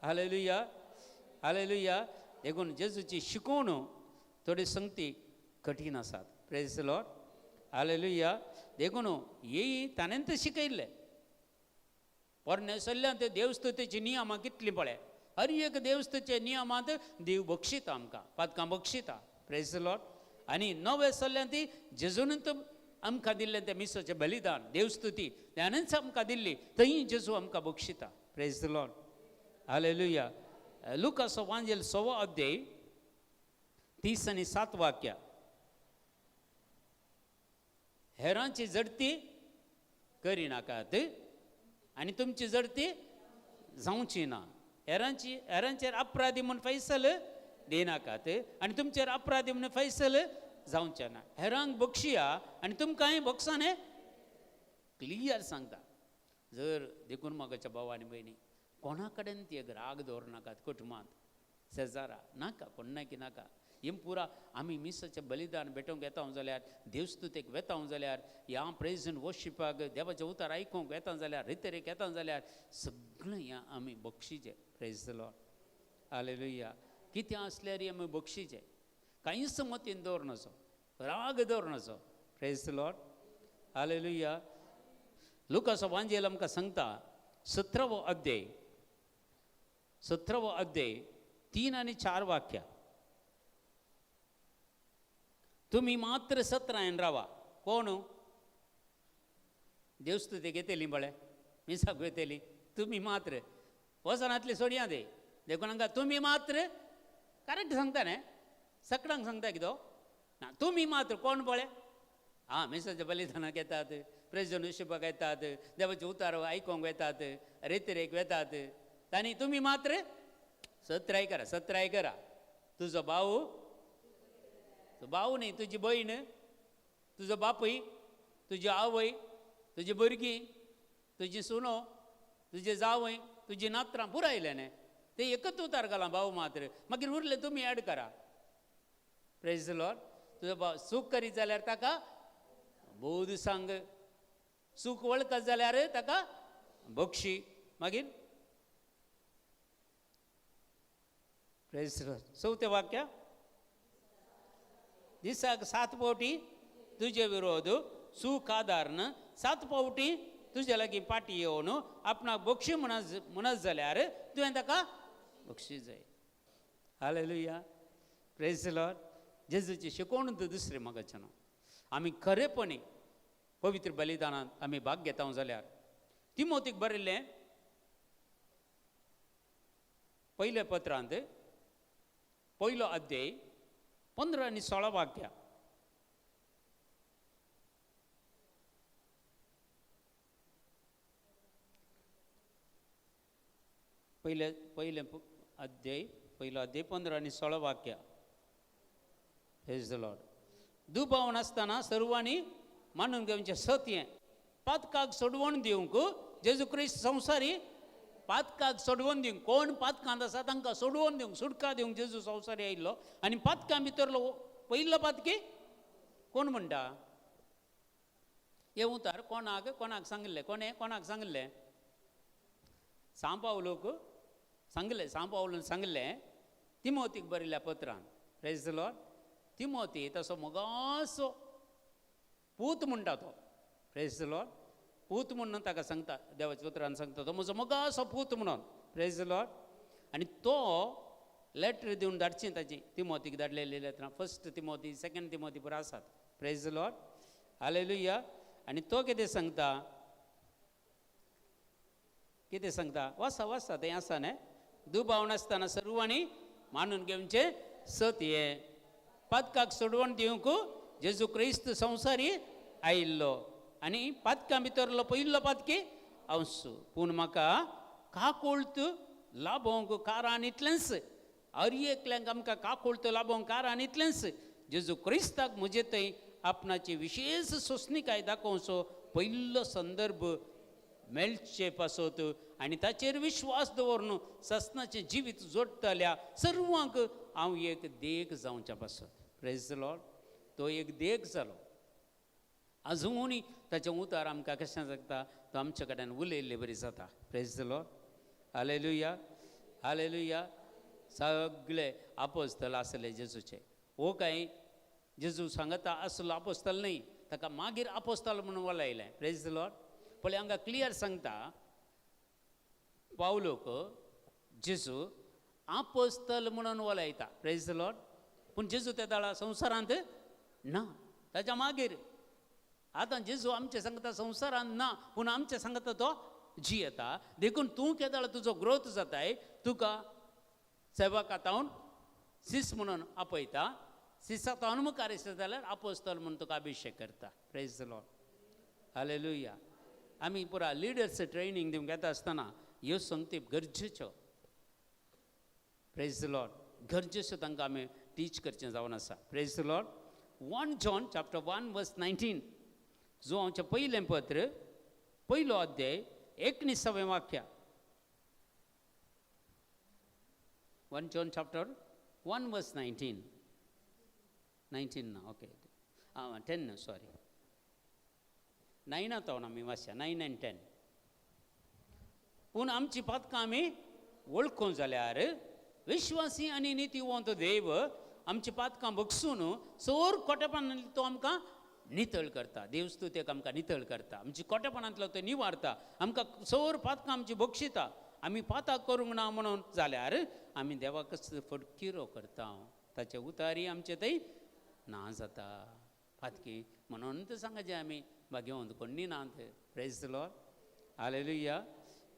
Hallelujah. Hallelujah. देखून जेजूची शिकवण थोडी संगती कठीण आसात. Praise the Lord. Hallelujah. देखून हेय ताणें शिकयल्लें. पोरणे सल्ल्यान ते देवस्तुतेची नियमां कितलीं पळय, हर एक देवस्तुचे नियमांत देव बक्षिता आमकां, पातकां बक्षिता. Praise the Lord. आनी नवे सल्ल्यान ती जेजून आमकां दिल्लें तें मिसाचें बलिदान, देवस्तुती ताणेंच आमकां दिल्ली, थंय जेजू आमकां बक्षिता. Praise the Lord. Hallelujah. लुकासो वांजेल 6 अध्याय 30 आनी 7 वाक्या. हेरांची जडती करिनाकात आनी तुमची जडती जावची ना. हेरांचेर अपराधी म्हूण फैसल दिनाकात आनी तुमचेर अपराधी म्हूण फैसल जावचें ना. हेरांक बक्षिया आनी तुमकांय बक्षाने क्लियर सांगता. जर देखून म्हाका भाव आनी भयणी, कोणा कडेन ती एक राग दवरनाकात, कुटुंबांत, शेजारा नाका, कोणाकी नाका. हें पुरा आमी मिसाचें बलिदान भेटोवंक येता जाल्यार, देवस्तुतेक वेता जाल्यार, ह्या प्रेज एंड वर्शिपाक देवाचें उतार आयकूंक वेता जाल्यार, रितेरेक येता जाल्यार सगळें ह्या आमी बक्षिचें. Praise the Lord. Hallelujah. कितें आसल्यार आमी बक्षिचें, कांयच मतीन दवरनाचो, राग दवरनाचो. Praise the Lord. Hallelujah. लुकासो वांजेल आमकां सांगता 17वो अध्याय, 17वो अध्याय 3 आनी 4 वाक्या. तुमी मात्र सत्रायन रावा. कोण देवस्तुतेक येतली पळय, मिसाक येतली, तुमी मात्र वचनातली सोडया दे. देखून हांगा तुमी मात्र करेक्ट सांगता न्ही, सकडांक सांगता कितो ना, तुमी मात्र कोण पळय, आं मिसाच्या बलिदानाक येतात, प्रेजन विशुपाक येतात, देवाचे उतार आयकोंक वेतात, रेतरेक वेतात, तांणी तुमी मात्र सत्राय करा, सत्राय करा. तुजो भाऊ, भाऊ न्ही, तुजी भयण, तुजो बापूय, तुजी आवय, तुजी भुरगीं, तुजी सुनो, तुजे जावय, तुजी नातरां पुरायलें न्ही, ते एकच उतार घालां भाऊ मात्र, मागीर उरलें तुमी एड करा. Praise the Lord. तुजो भाव चूक करीत जाल्यार ताका बोध सांग, चूक वळखत जाल्यार ताका बक्षी. मागीर praise the Lord. चवथें वाक्य, दिसाक 7 फावटी तुजे विरोध चूक आदारन 7 फावटी तुजे लागीं पाटी येवन आपणाक बक्षी म्हणत जाल्यार तुवें ताका बक्षी जाय. हालेलुया. Praise the Lord. जेजूची शिकवण दुसरें म्हाका आमी खरेपणी पवित्र बलिदानांत आमी भाग घेता जाल्यार तिमोतीक बरयल्लें पयल्या पत्रांत 1 अध्याय 15 आनी 16 वाक्या. पयलें अध्याय 1 अध्याय 15 आनी 16 वाक्या. Praise the Lord. दुबाव नासतना सर्वांनी मानून घेवचें सत्य, पातकाक सोडवण दिवंक जेजू क्रिस्त संवसारी पातकाक सोडवून दिवंक, कोण पातकांत आसा तांकां सोडवून दिवंक, सुटका दिवंक जेजू संवसारी आयिल्लो. आनी पातकां भितरलो पयलो पातकी कोण म्हणटा? हे उतार कोणाक कोणाक सांगिल्लें? कोणें कोणाक सांगिल्लें? सांपावलोक सांगलें, सांपावलोन सांगलें तिमोतीक बरयल्ल्या पत्रान. Praise the Lord. Timothy तसो मोगासो पूत म्हणटा तो. Praise the Lord. पूत म्हणून ताका सांगता, देवाच्या उतरान सांगता तो म्हजो मोगासो पूत म्हणून. Praise the Lord. आनी तो लेटर दिवन धाडची ताची, तिमोतीक धाडलेली लेटरां, फर्स्ट तिमोती, सेकंड तिमोती पुरो आसात. Praise the Lord. Hallelujah. आनी तो कितें सांगता, कितें सांगता, वाचा वाचा तें आसा न्ही. दुबाव नासतना सर्वांनी मानून घेवचें सत्य, पातकाक सोडवण दिवंक जेजू क्रिस्त संवसारी आयिल्लो. आनी पातकां भितरलो पयलो पातकी हांव. पूण म्हाका काकोळत लाभोवंक कारण इतलेंच, हर एकल्यांक आमकां काकोळत लाभोवंक कारण इतलेंच, जेजू क्रिस्ताक म्हजे थंय आपणाची विशेश सोंसणीकाय दाखोवचो पयलो संदर्भ मेळचे पासत आनी ताचेर विश्वास दवरून ससनाचें जिवीत जोडटल्या सर्वांक हांव एक देख जावच्या पासत. Praise the Lord. तो एक देख जालो. अजूनय ताचें उतार आमकां कशें जाता, तो आमच्या कडेन उलयल्ले बरी जाता. Praise the Lord. Hallelujah, hallelujah. सगळे आपोस्तल आसले जेजूचे. हो काय जेजू सांगता आसलो आपोस्तल न्हय, ताका मागीर आपोस्तल म्हणून वलायलें. Praise the Lord. पळय हांगा क्लियर सांगता पावलोक जेजू आपोस्तल म्हणून वलायता. Praise the Lord. पूण जेजू त्या दाळा संवसारांत ना, ताच्या मागीर आतां जेजू आमचे सांगता संवसारांत ना, पूण आमचे सांगता तो जियेता. देखून तूं केदाळ तुजो ग्रोथ जाताय, तुका सेवका तावन सीस म्हणून आपयता, सिसा तावन मुखार आसता जाल्यार आपोस्तल म्हणून तुका अभिशेक करता. Praise the Lord. Hallelujah. आमी पुरा लिडर्स ट्रेनींग दिवंक येता आसतना ह्यो संगती गरजेच्यो. Praise the Lord. गरजेच्यो तांकां आमी टीच करचें जावन आसा. Praise the Lord. 1 John chapter 1 verse 19, जो आमचें पयलें पत्र पयलो अध्याय 19वें वाक्य. 1 John chapter 1 verse 19, 19 ना, ओके 10 सॉरी 9 तावन आमी वाचया, 9 आनी 10. पूण आमची पातकां आमी वळखूंक जाल्यार विश्वासी आनी नितीवंत देव आमची पातकां बगसून सोर कोटेपणांतलो तो आमकां नितळ करता. देवस्तुतेक आमकां नितळ करता, आमची कोटेपणांतलो तो निवारता, आमकां सोर पातकां आमची बक्षिता. आमी पाताक करूंक ना म्हणून जाल्यार आमी देवाकच फटकिरो करता, ताचे उतारी आमचे थंय ना जाता. पातकी म्हणून तर सांगाचें आमी भाग्यवंत कोण्णी नात. Praise the Lord. Hallelujah,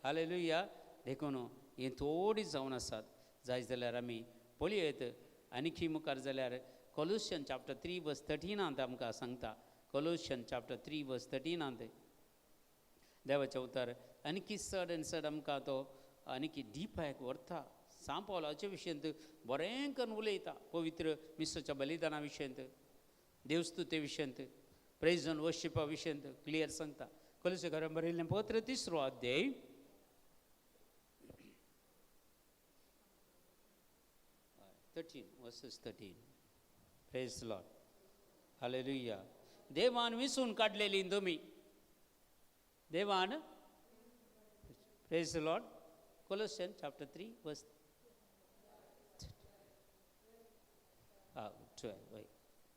hallelujah. देखून हें थोडी जावन आसात. जाय जाल्यार आमी पळयत आनीकी मुखार जाल्यार कोलोशियन चॅप्टर 3 वर्स 13 आमकां सांगता. कोलोशियन चॅप्टर 3 वर्स 13 देवाचें उतर आनीकी चड आनी चड आमकां तो आनीकी डीपायक व्हरता. सांपावलाच्या विशयांत बरें करून उलयता, पवित्र मिसाच्या बलिदाना विशयांत, देवस्तुते विशयांत, प्रेज आनी वर्शिपा विशयांत क्लियर सांगता. कोलोसेकारां बरयल्लें पत्र 3 अध्याय 13 verses 13. Praise the Lord. Hallelujah. देवान विसून काडलेली तुमी, देवान. Praise the Lord. Colossians chapter 3 verse 12.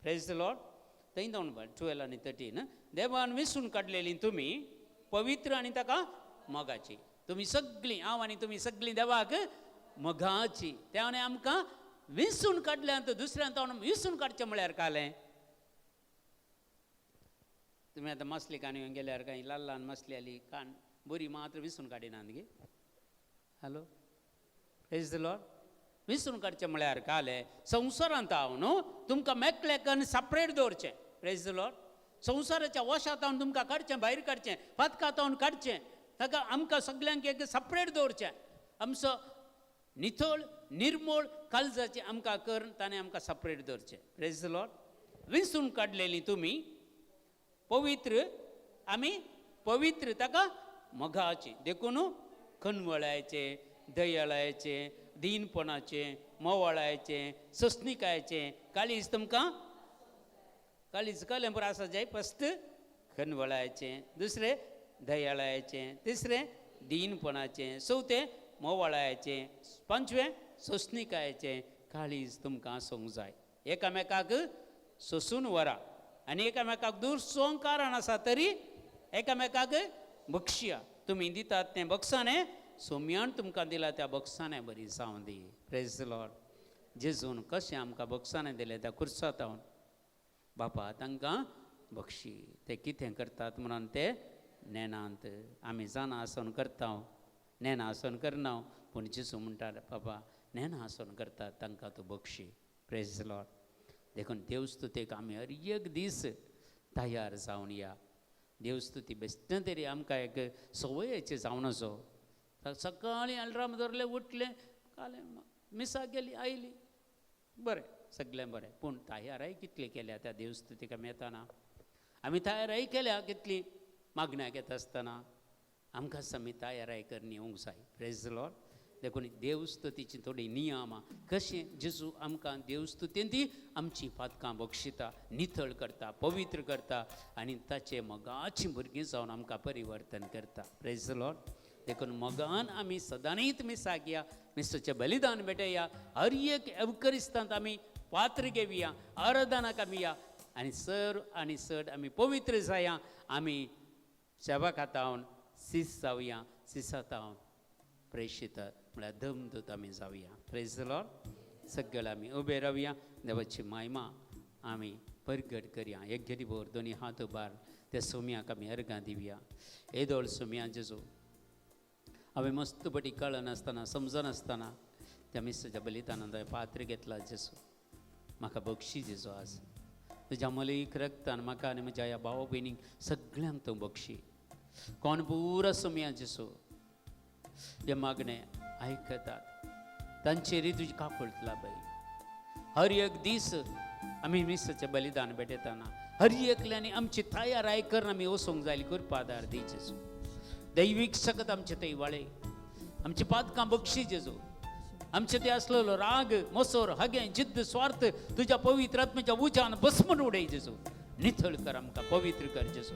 Praise the Lord. थंय जावन 12 आनी 13. देवान विसून काडलेली तुमी पवित्र आनी ताका मोगाची. तुमी सगळीं, हांव आनी तुमी सगळीं देवाक मोगाची. त्याने आमकां विसून काडल्यान दुसऱ्यान तावन विसून काडचें म्हळ्यार कालें. तुमी आतां मासली कान येवन गेल्यार कांय ल्हान ल्हान मासली आली कान बरी मात्र विसून काडिनात गे. Hello, praise the Lord. विसून काडचें म्हळ्यार कालें संवसारांत हांव न्हू तुमकां मेकळें करून सेपरेट दवरचें. Praise the Lord. संवसाराच्या वशांत हांव तुमकां काडचें, भायर काडचें, पातकां हांव काडचें, ताका आमकां सगल्यांक एक सेपरेट दवरचें. आमचो नितळ निर्मळ काळजाचें आमकां करून ताणें आमकां सेपरेट दवरचें. Praise the Lord. विसून काडलेली तुमी पवित्र, आमी पवित्र ताका मोगाची. देखून खनवळायचें, दयाळायचें, दीनपणाचें, मोवाळायचें, सोंसणिकायचें काळीज तुमकां काळीज कळ्ळें पुरो आसा जाय. फस्ट खनवळायचें, दुसरें दयाळायचें, तिसरें दीनपणाचें, चवथें मोवाळायचें, पांचवें सोंसणिकायचें काळीज तुमकां आसूंक जाय. एकामेकाक सोंसून व्हरा आनी एकामेकाक दुसोंक कारण आसा तरी एकामेकाक बक्षया. तुमी दितात तें बक्षाणें सोम्यान तुमकां दिलां त्या बक्षाणें बरी जावं दी. Praise the Lord. जेजून कशें आमकां बक्षाणें दिलें त्या खुर्सातावन, बापा तांकां बक्षी, ते कितें करतात म्हणून ते नेनांत. आमी जाणा आसून करता, नेना आसून करना, पूण जेजू म्हणटा बाबा नेना आसून करतात तांकां तूं बक्षी. Praise the Lord. देखून देवस्तुतेक आमी हर एक दीस तयार जावन या. देवस्तुती बेश्टें तरी आमकां एक संवयेची जावन आसो. सकाळीं अलार्म धरलें, उठलें, कालें, मिसाक गेली, आयली, बरें सगळें बरें. पूण तयाराय कितली केल्या त्या देवस्तुतीक आमी येताना? आमी तयाराय केल्या कितली मागण्याक येता आसतना? आमकां आमी तयाराय करणी येवंक जाय. Praise the Lord. देखून देवस्तुतीची थोडी नियमां कशें जेजू आमकां देवस्तुतीन ती आमची पातकां बक्षिता, नितळ करता, पवित्र करता आनी ताचे मोगाचीं भुरगीं जावन आमकां परिवर्तन करता. Praise the Lord. देखून मोगान आमी सदांच मिसाक या, मिसाचें बलिदान भेटया, हर एक एवकरिस्तांत आमी पात्र घेवया, आराधनाक आमी या आनी सर आनी चड आमी पवित्र जाया. आमी सेवा खातावन सीस जावया, सिसातावन प्रेशित म्हळ्यार दमदूत आमी जावया. Praise the Lord. सगळे आमी उबे रावया, देवाची मायमा आमी परगट करया. एक घेरी भर दोनी हात उबार त्या सोम्याक आमी अर्गां दिवया. येदोळ सोम्या जेजू, हांवें मस्त पटी कळनासतना समजनासतना त्या मिसाच्या बलिदानान हांवें पात्र घेतला जेजू, म्हाका बक्षी जेजू. आज तुज्या मलीक रक्तान म्हाका आनी म्हज्या ह्या भाव भयणींक सगळ्यांक तूं बक्षी. कोण पुरो सोम्या जेजू हे मागणें आयकतात, तांचेरय तुजी काकुळट बाई. हर एक दीस आमी मिसाचें बलिदान भेटयतना हर एकल्यांनी आमची तयाराय करून आमी वचूंक जाय. कृपा आदार दी जेजू. दैवीक सकत आमचे थंय वाळे, आमची पातकां बक्षी जेजू. आमचे ते आसलेलो राग, मोसोर, हगें, जिद्द, स्वार्थ तुज्या पवित्र आत्म्याच्या उज्यान भस्मन उडय जेजू. नितळ कर आमकां, पवित्र कर जेजू.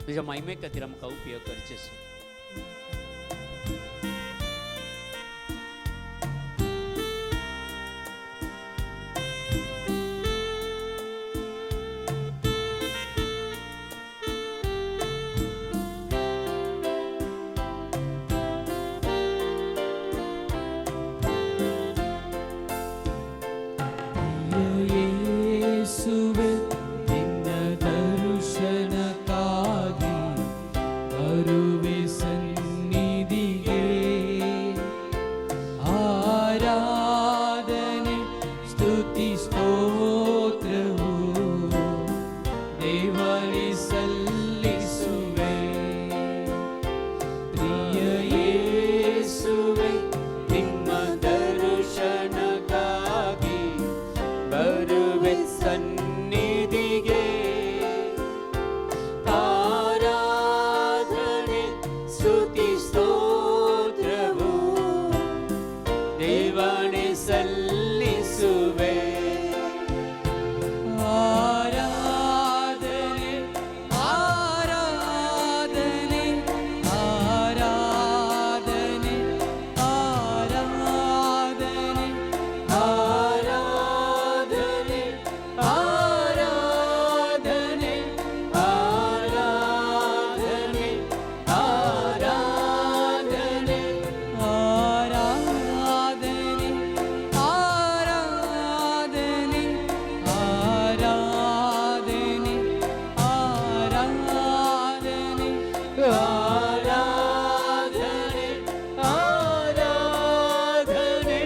तुज्या मायमे खातीर आमकां उपयोग कर जेजू. ಯೇಸುವೆ ನಿನ್ನ ದರ್ಶನಕ್ಕಾಗಿ ಬರುವೆ ಸನ್ನಿಧಿಗೆ. ಆರಾಧನೆ ಸ್ತುತಿ ಸ್ತೋತ್ರವು ದೇವರಿ ಸಲ್ಲಿಸುವೆ. ಪ್ರಿಯ ಯೇಸುವೆ ನಿಮ್ಮ ದರ್ಶನಕ್ಕಾಗಿ ಬರುವೆ ಸನ್ನಿಧಿಗೆ. ಆರಾಧನೆ ಸ್ತುತಿ ಸ್ತೋತ್ರವು ದೇವನೇ ಸಲ್ಲಿಸುವೆ. ಆರಾಧನೆ ಆರಾಧನೆ ಆರಾಧನೆ ಆರಾಧನೆ ಆರಾಧನೆ ಆರಾಧನೆ ಆರಾಧನೆ ಆರಾಧನೆ ಆರಾಧನೆ ಆರಾಧನೆ ಆರಾಧನೆ ಆರಾಧನೆ ಆರಾಧನೆ ಆರಾಧನೆ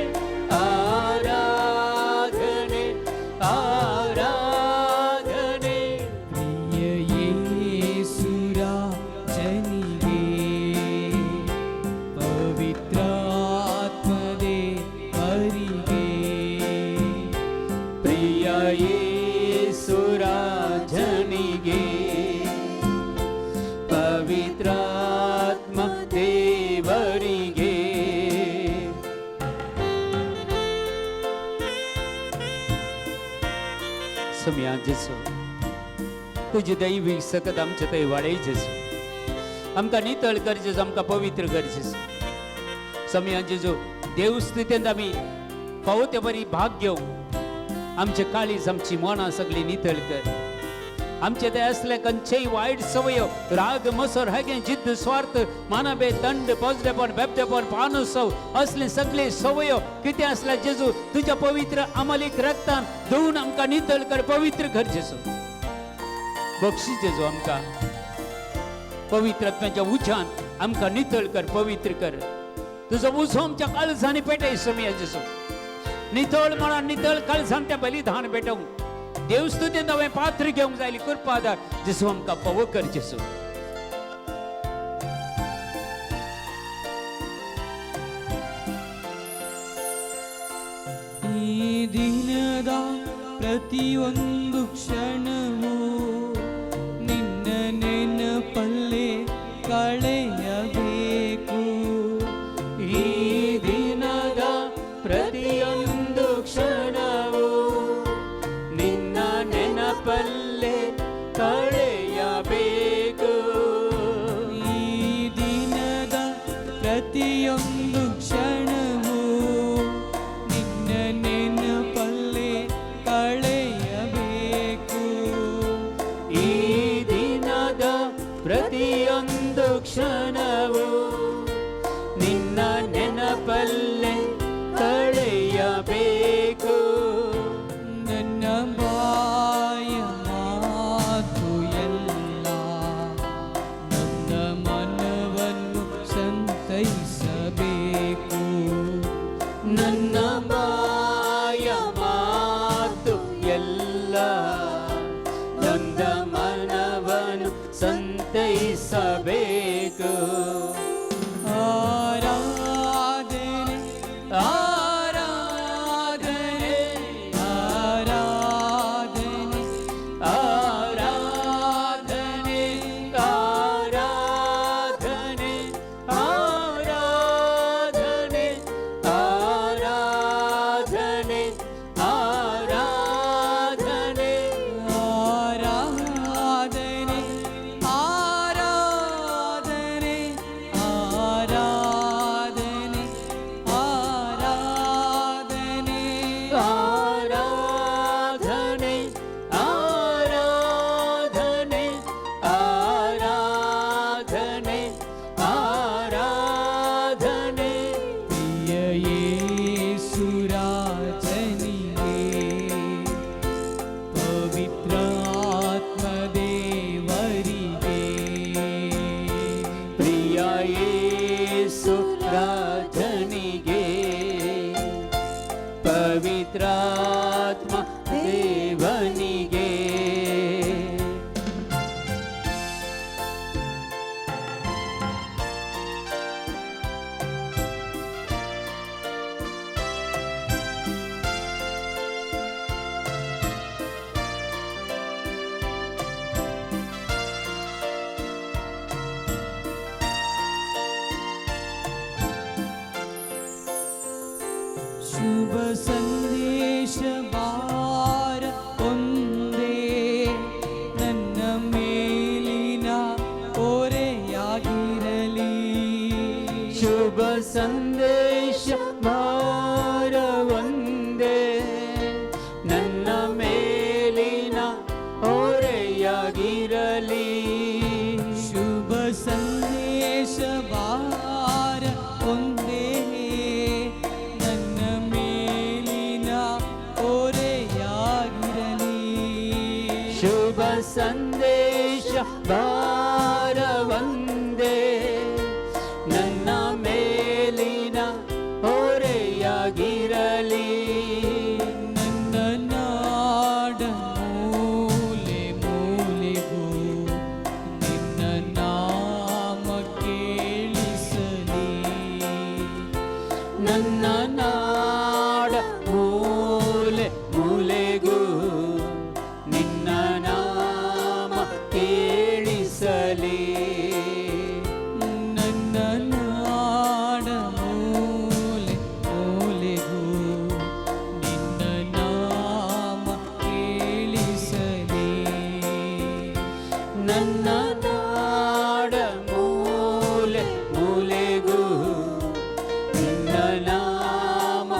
ಆರಾಧನೆ ಆರಾಧನೆ. ಪ್ರಿಯ ಯೇಸುರಾಜನಿಗೆ ಪವಿತ್ರಾತ್ಮದೇವರಿಗೆ ಪ್ರಿಯ ಯೇಸುರಾಜನಿಗೆ ಪವಿತ್ರಾತ್ಮ ದೇವರಿಗೆ. सोम्या जेजू, तुजी दैवीक सकत आमचे थंय वाडय जेजू. आमकां नितळ कर जेजू, आमकां पवित्र कर जेजू. सोम्या जेजू, देवस्तुतींत आमी फावो ते बरी भाग घेवंक आमचे काळीज, आमची मनां सगळीं नितळ कर. आमचे ते असले खंयचेय वायट सवयो, राग, मसर, हगें, जिद्द, स्वार्थ, मानबे, दंड, पोजडेपण, बेबदेपण, पानुसव असले सगळे सवयो कितें आसल्यार जेजू तुज्या पवित्र अमलीक रक्तान धुवन आमकां नितळ कर, पवित्र कर जेजू. बक्षी जेजू आमकां पवित्र आत्म्याच्या उज्यान आमकां नितळ कर, पवित्र कर. तुजो उजो आमच्या काळजांनी पेटय सोमया जेजू. नितळ मनान, नितळ काळजान त्या बलिदान पेटोवंक देवस्तुतीन हांवें पात्र घेवंक जाय कृपा आदार जेजू. आमकां फावो कर जेजू. ದಿನದ ಪ್ರತಿಯೊಂದು ಕ್ಷಣವೂ ನಿನ್ನ ನೆನಪಲ್ಲೇ ಕಳೆಯಬೇಕು. ಈ ದಿನದ ಪ್ರತಿಯೊಂದು ಕ್ಷಣವೂ ನಿನ್ನ ನೆನಪಲ್ಲೇ ಕಳೆಯಬೇಕು. ಈ ದಿನದ ಪ್ರತಿಯೊಂದು ಕ್ಷಣವೂ ನಿನ್ನ ನೆನಪಲ್ಲೇ ಕಳೆಯಬೇಕು. ಈ ದಿನದ ಪ್ರತಿಯೊಂದು ಕ್ಷಣವೂ ನಿನ್ನ ನೆನಪಲ್ಲೇ ಕಳೆಯಬೇಕು. ನನ್ನ ಬಾಯ ಮಾತು ಎಲ್ಲ ನನ್ನ ಮನವನ್ನು ಸಂತೈಸಬೇಕು. ನನ್ನ ಬಾಯ ಮಾತು ಎಲ್ಲ ನೊಂದ ಮನವನ್ನು ಸಂತೈಸಬೇಕು. ಆರಾಧನೆ, ಆರಾಧನೆ, ಆರಾಧನೆ, ಆರಾಧನೆ, ಆರಾಧನೆ, ಆರಾಧನೆ, ಆರಾಧನೆ, ಆರಾಧನೆ, ಆರಾಧನೆ, ಆರಾಧನೆ, ಆರಾಧನೆ, ಆರಾಧನೆ, ಆರಾಧನೆ, ಆರಾಧನೆ, ಆರಾಧನೆ, ಆರಾಧನೆ. ಪ್ರಿಯ ಯೇಸುರಾಜನಿಗೆ, ಪವಿತ್ರಾತ್ಮ ದೇವರಿಗೆ, ಪ್ರಿಯ ಯೇಸು ರಾಜನಿಗೆ, ಪವಿತ್ರಾತ್ಮ ದೇವನಿಗೆ. ಶುಭ ಸಂದೇಶ ಭಾರ ಒಂದೇ ನನ್ನ ಮೇಲಿನ ಹೊರೆಯಾಗಿರಲಿ. ಶುಭ ಸಂದೇಶ ಭಾರವೊಂದೇ ನನ್ನ ಮೇಲಿನ ಹೊರೆಯಾಗಿರಲಿ. ಶುಭ ಸಂದೇಶ ಭಾರ ಒಂದೇ ನನ್ನ ಮೇಲಿನ ಹೊರೆಯಾಗಿರಲಿ. ಶುಭ ಸಂದೇಶ ಭಾರವಂದೇ ನನ್ನ ಮೇಲಿನ ಹೊರೆಯಾಗಿರಲಿ. ನನ್ನ ನಾಡ ಮೂಲೆ ಮೂಲೆಗೂ ನಿನ್ನ ನಾಮ ಕೇಳಿಸಲಿ. ನನ್ನ ನಾಡ ಮೂಲೆ ಮೂಲೆಗೂ ನಿನ್ನ ನಾಮ ಕೇಳಿಸಲಿ. ನನ್ನ ನಾಡ ಮೂಲೆ ಮೂಲೆಗೂ ನಿನ್ನ ನಾಮ ಕೇಳಿಸಲಿ. ನನ್ನ ನಾಡ ಮೂಲೆ ಮೂಲೆಗೂ ನಿನ್ನ ನಾಮ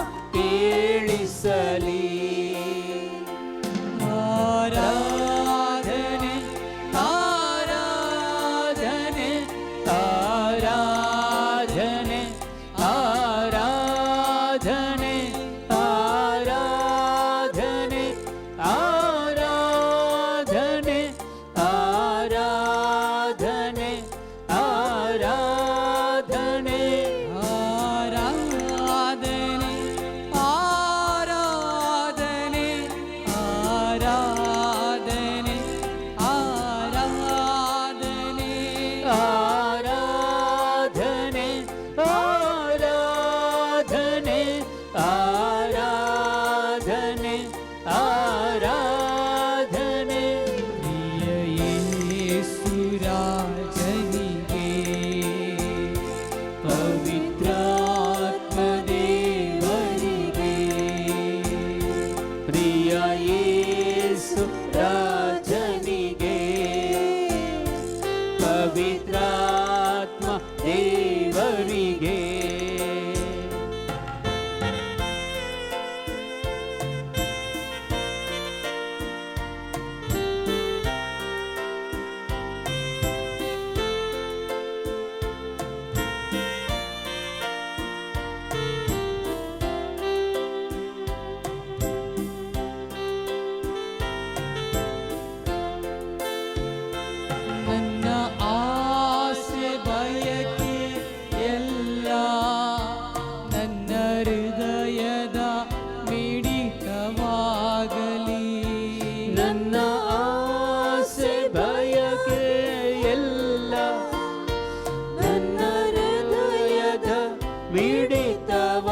ಮಿಡಿತವಾಗಲಿ.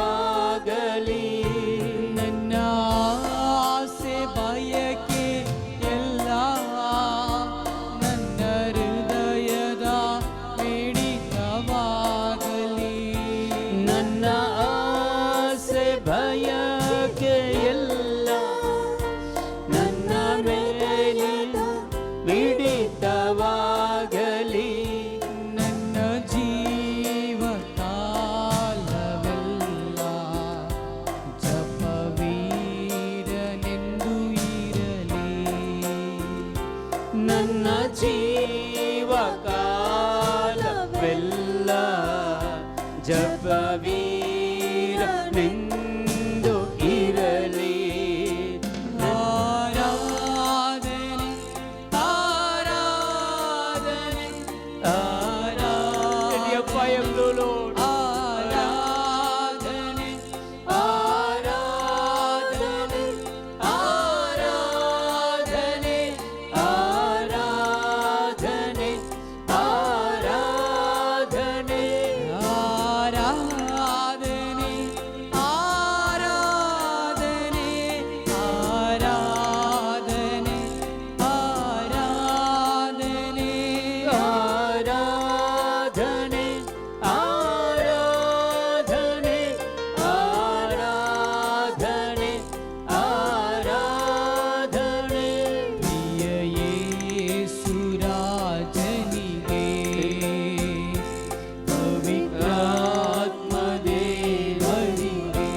ನನ್ನ ಆಸೆ ಬಯಕೆ ಎಲ್ಲ ನನ್ನ ಹೃದಯದ ಮಿಡಿತವಾಗಲಿ. ನನ್ನ ಆಸೆ ಬಯಕೆ ಎಲ್ಲ ನನ್ನ ಮೇಲಿನ ಮಿಡಿತವಾಗಲಿ. ನನ್ನ ಜೀವ ಕಾಲವೆಲ್ಲ ಜಪವೀರನೆಂದು ಇರಲಿ. ನನ್ನ ಜೀವ ಕಾಲವೆಲ್ಲ ಜಪವೀರನೆಂದು ಇರಲಿ. ಆರಾಧನೆ, ಆರಾಧನೆ, Let your fire flow, Lord. ಆರಾಧನೆ, ಆರಾಧನೆ, ಆರಾಧನೆ, ಆರಾಧನೆ, ಆರಾಧನೆ, ಆರಾಧನೆ, ಆರಾಧನೆ, ಆರಾಧನೆ, ಆರಾಧನೆ, ಆರಾಧನೆ, ಆರಾಧನೆ, ಆರಾಧನೆ, ಆರಾಧನೆ. ಪ್ರಿಯ ಯೇಸುರಾಜನಿಗೆ, ಪವಿತ್ರಾತ್ಮ ದೇವರಿಗೆ,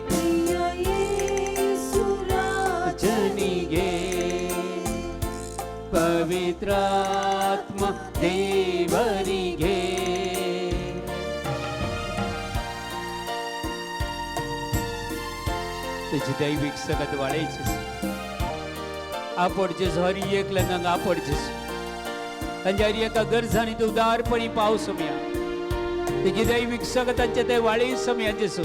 ಪ್ರಿಯ ಯೇಸುರಾಜ ಜನಿಗೆ, ಪವಿತ್ರಾತ್ಮ ದೇವರಿಗೆ. तुझी दैविक सगत वाळायची आपड जेजू, हर एक लंगांक आपड जेजू. तांच्या हर एका गरजांनी तूं उदारपणी पाव सोम्या. तुजी दैवीक सगत तांच्या ते वाळी सोम्या जेजू.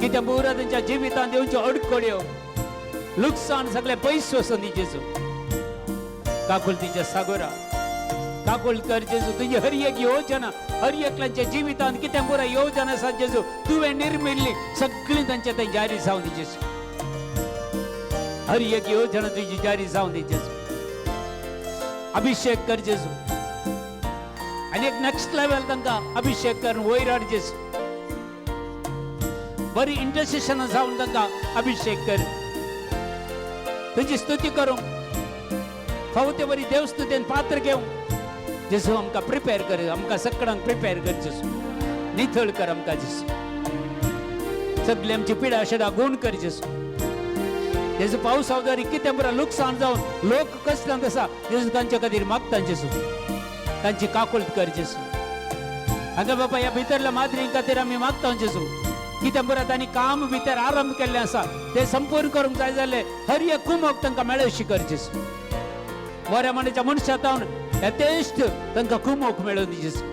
कितें पुरा तांच्या जिवितांत येवच्यो अडकड्यो, लुकसाण सगळें पयस वचून दी जेजू. काकुळतीच्या सागोरा काकुळ कर जेजू. तुजी हर एक योजना, हर एकल्यांच्या जिवितांत कितें पुरा योजना आसा जेजू, तुवें निर्मिल्ली, सगळीं तांच्या थंय जारी जावं दी जेजू. हर एक योजना तुजी जारी जावं दी जेजू. अभिषेक कर जेजू आनी एक नेक्स्ट लेवल तांकां अभिषेक कर, वयर हाड जेजू. बरी इंटरसेशन जावन तांकां अभिषेक कर. तुजी स्तुती करूंक फावो ते बरी देवस्तुतेन पात्र घेवंक जेजू आमकां प्रिपेर कर. आमकां सगळ्यांक प्रिपेर कर जेजू. निथळ कर आमकां जेजू. सगळी आमची पिडा शेडा गुण कर जेजू. जेजू, पावसा वदारी कितें बरें लुकसाण जावन लोक कसल्यांत आसा जेजू, तांच्या खातीर मागता जेजू. तांची काकुळट कर जेजू. हांगा बाबा ह्या भितरल्या माद्री खातीर आमी मागता जेजू. कितें बरें तांणी काम भितर आरंभ केल्लें आसा, तें संपूर्ण करूंक जाय जाल्यार हर एक कुमोक तांकां मेळशी कर जेजू. बऱ्या मनाच्या मनशा तावन यथेश्ट तांकां कुमोक मेळून दी जेजू.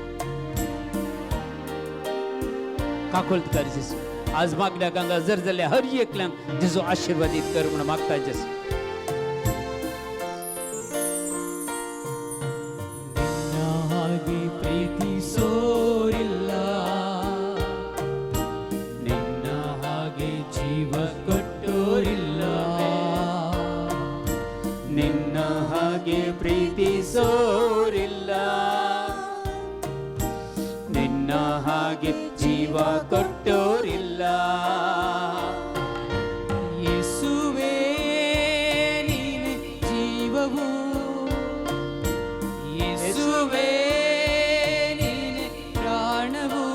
काकुळट कर जेजू. आज मागण्या गंगा जर जाल्यार हर एकल्यांक जेजू आशिर्वादीत कर म्हणून मागता जेजू. ನಿನ್ನ ಹಾಗೆ ಪ್ರೀತಿಸೋರಿಲ್ಲ, ನಿನ್ನ ಹಾಗೆ ಜೀವ ಕೊಟ್ಟೋರಿಲ್ಲ. ನಿನ್ನ ಹಾಗೆ ಪ್ರೀತಿಸೋರಿಲ್ಲ, ನಿನ್ನ ಹಾಗೆ ಜೀವ ಕೊಟ್ಟೋರಿಲ್ಲ. ಯೇಸುವೇ ನೀನೆ ಜೀವವು, ಯೇಸುವೇ ನೀನೆ ಪ್ರಾಣವು,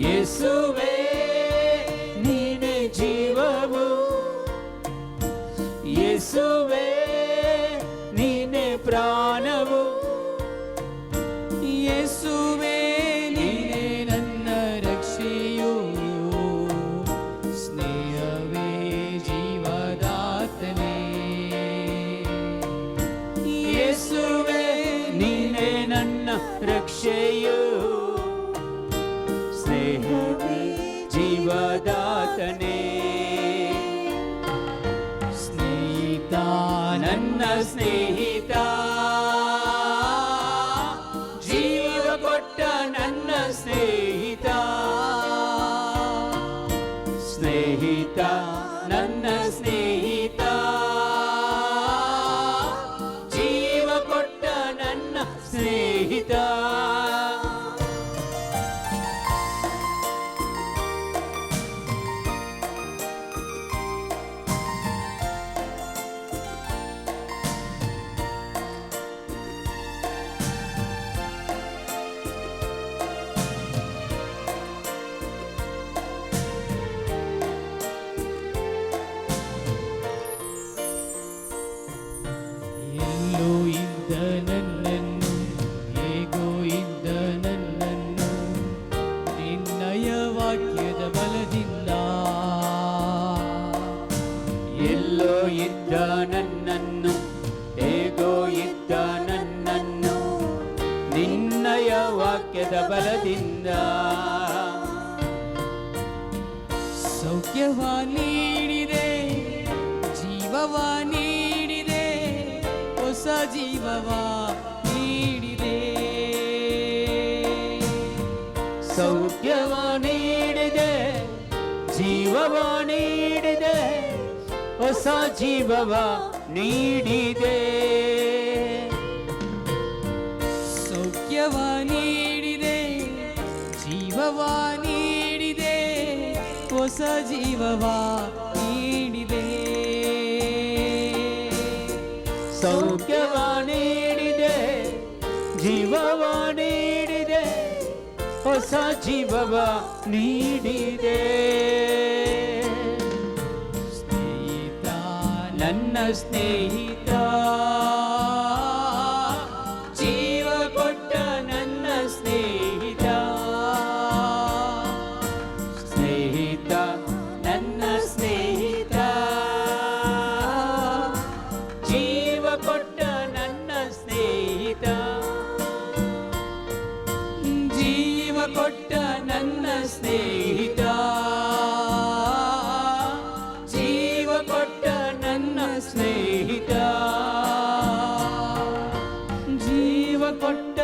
ಯೇಸುವೇ ನೀನೆ ಜೀವವು, ಯೇಸುವೇ ನೀನೆ ಪ್ರಾಣವು, ಯೇಸುವೇ ನೀನೆ ನನ್ನ ರಕ್ಷೆಯು, ಸ್ನೇಹವೇ ಜೀವದಾತನೇ. ಯೇಸುವೇ ನೀನೇ ನನ್ನ ರಕ್ಷೆಯು, ಸ್ನೇಹವೇ ಜೀವದಾತನೇ. ಸ್ನೇಹಿತ ವಾಕ್ಯದ ಬಲದಿಂದ. ಸೌಖ್ಯವ ನೀಡಿದೆ, ಜೀವವ ನೀಡಿದೆ, ಹೊಸ ಜೀವವ ನೀಡಿದೆ. ಸೌಖ್ಯವ ನೀಡಿದೆ, ಜೀವವ ನೀಡಿದೆ, ಹೊಸ ಜೀವವ ನೀಡಿದೆ. ಸೌಖ್ಯವ ನೀಡಿದೆ, ಜೀವವ ನೀಡಿದೆ, ಹೊಸ ಜೀವವ ನೀಡಿದೆ. ಸೌಖ್ಯವ ನೀಡಿದೆ, ಜೀವವ ನೀಡಿದೆ, ಹೊಸ ಜೀವವ ನೀಡಿದೆ. ಸ್ನೇಹಿತ, ನನ್ನ ಸ್ನೇಹಿತ, ಜೀವ ಕೊಟ್ಟ ನನ್ನ ಸ್ನೇಹಿತ. ಸ್ನೇಹಿತ, ನನ್ನ ಸ್ನೇಹಿತ, ಜೀವ ಕೊಟ್ಟ ನನ್ನ ಸ್ನೇಹಿತ. ಜೀವ ಕೊಟ್ಟ ನನ್ನ ಸ್ನೇಹಿತ, ಜೀವ ಕೊಟ್ಟ ನನ್ನ ಸ್ನೇಹಿತ, ಜೀವ ಕೊಟ್ಟ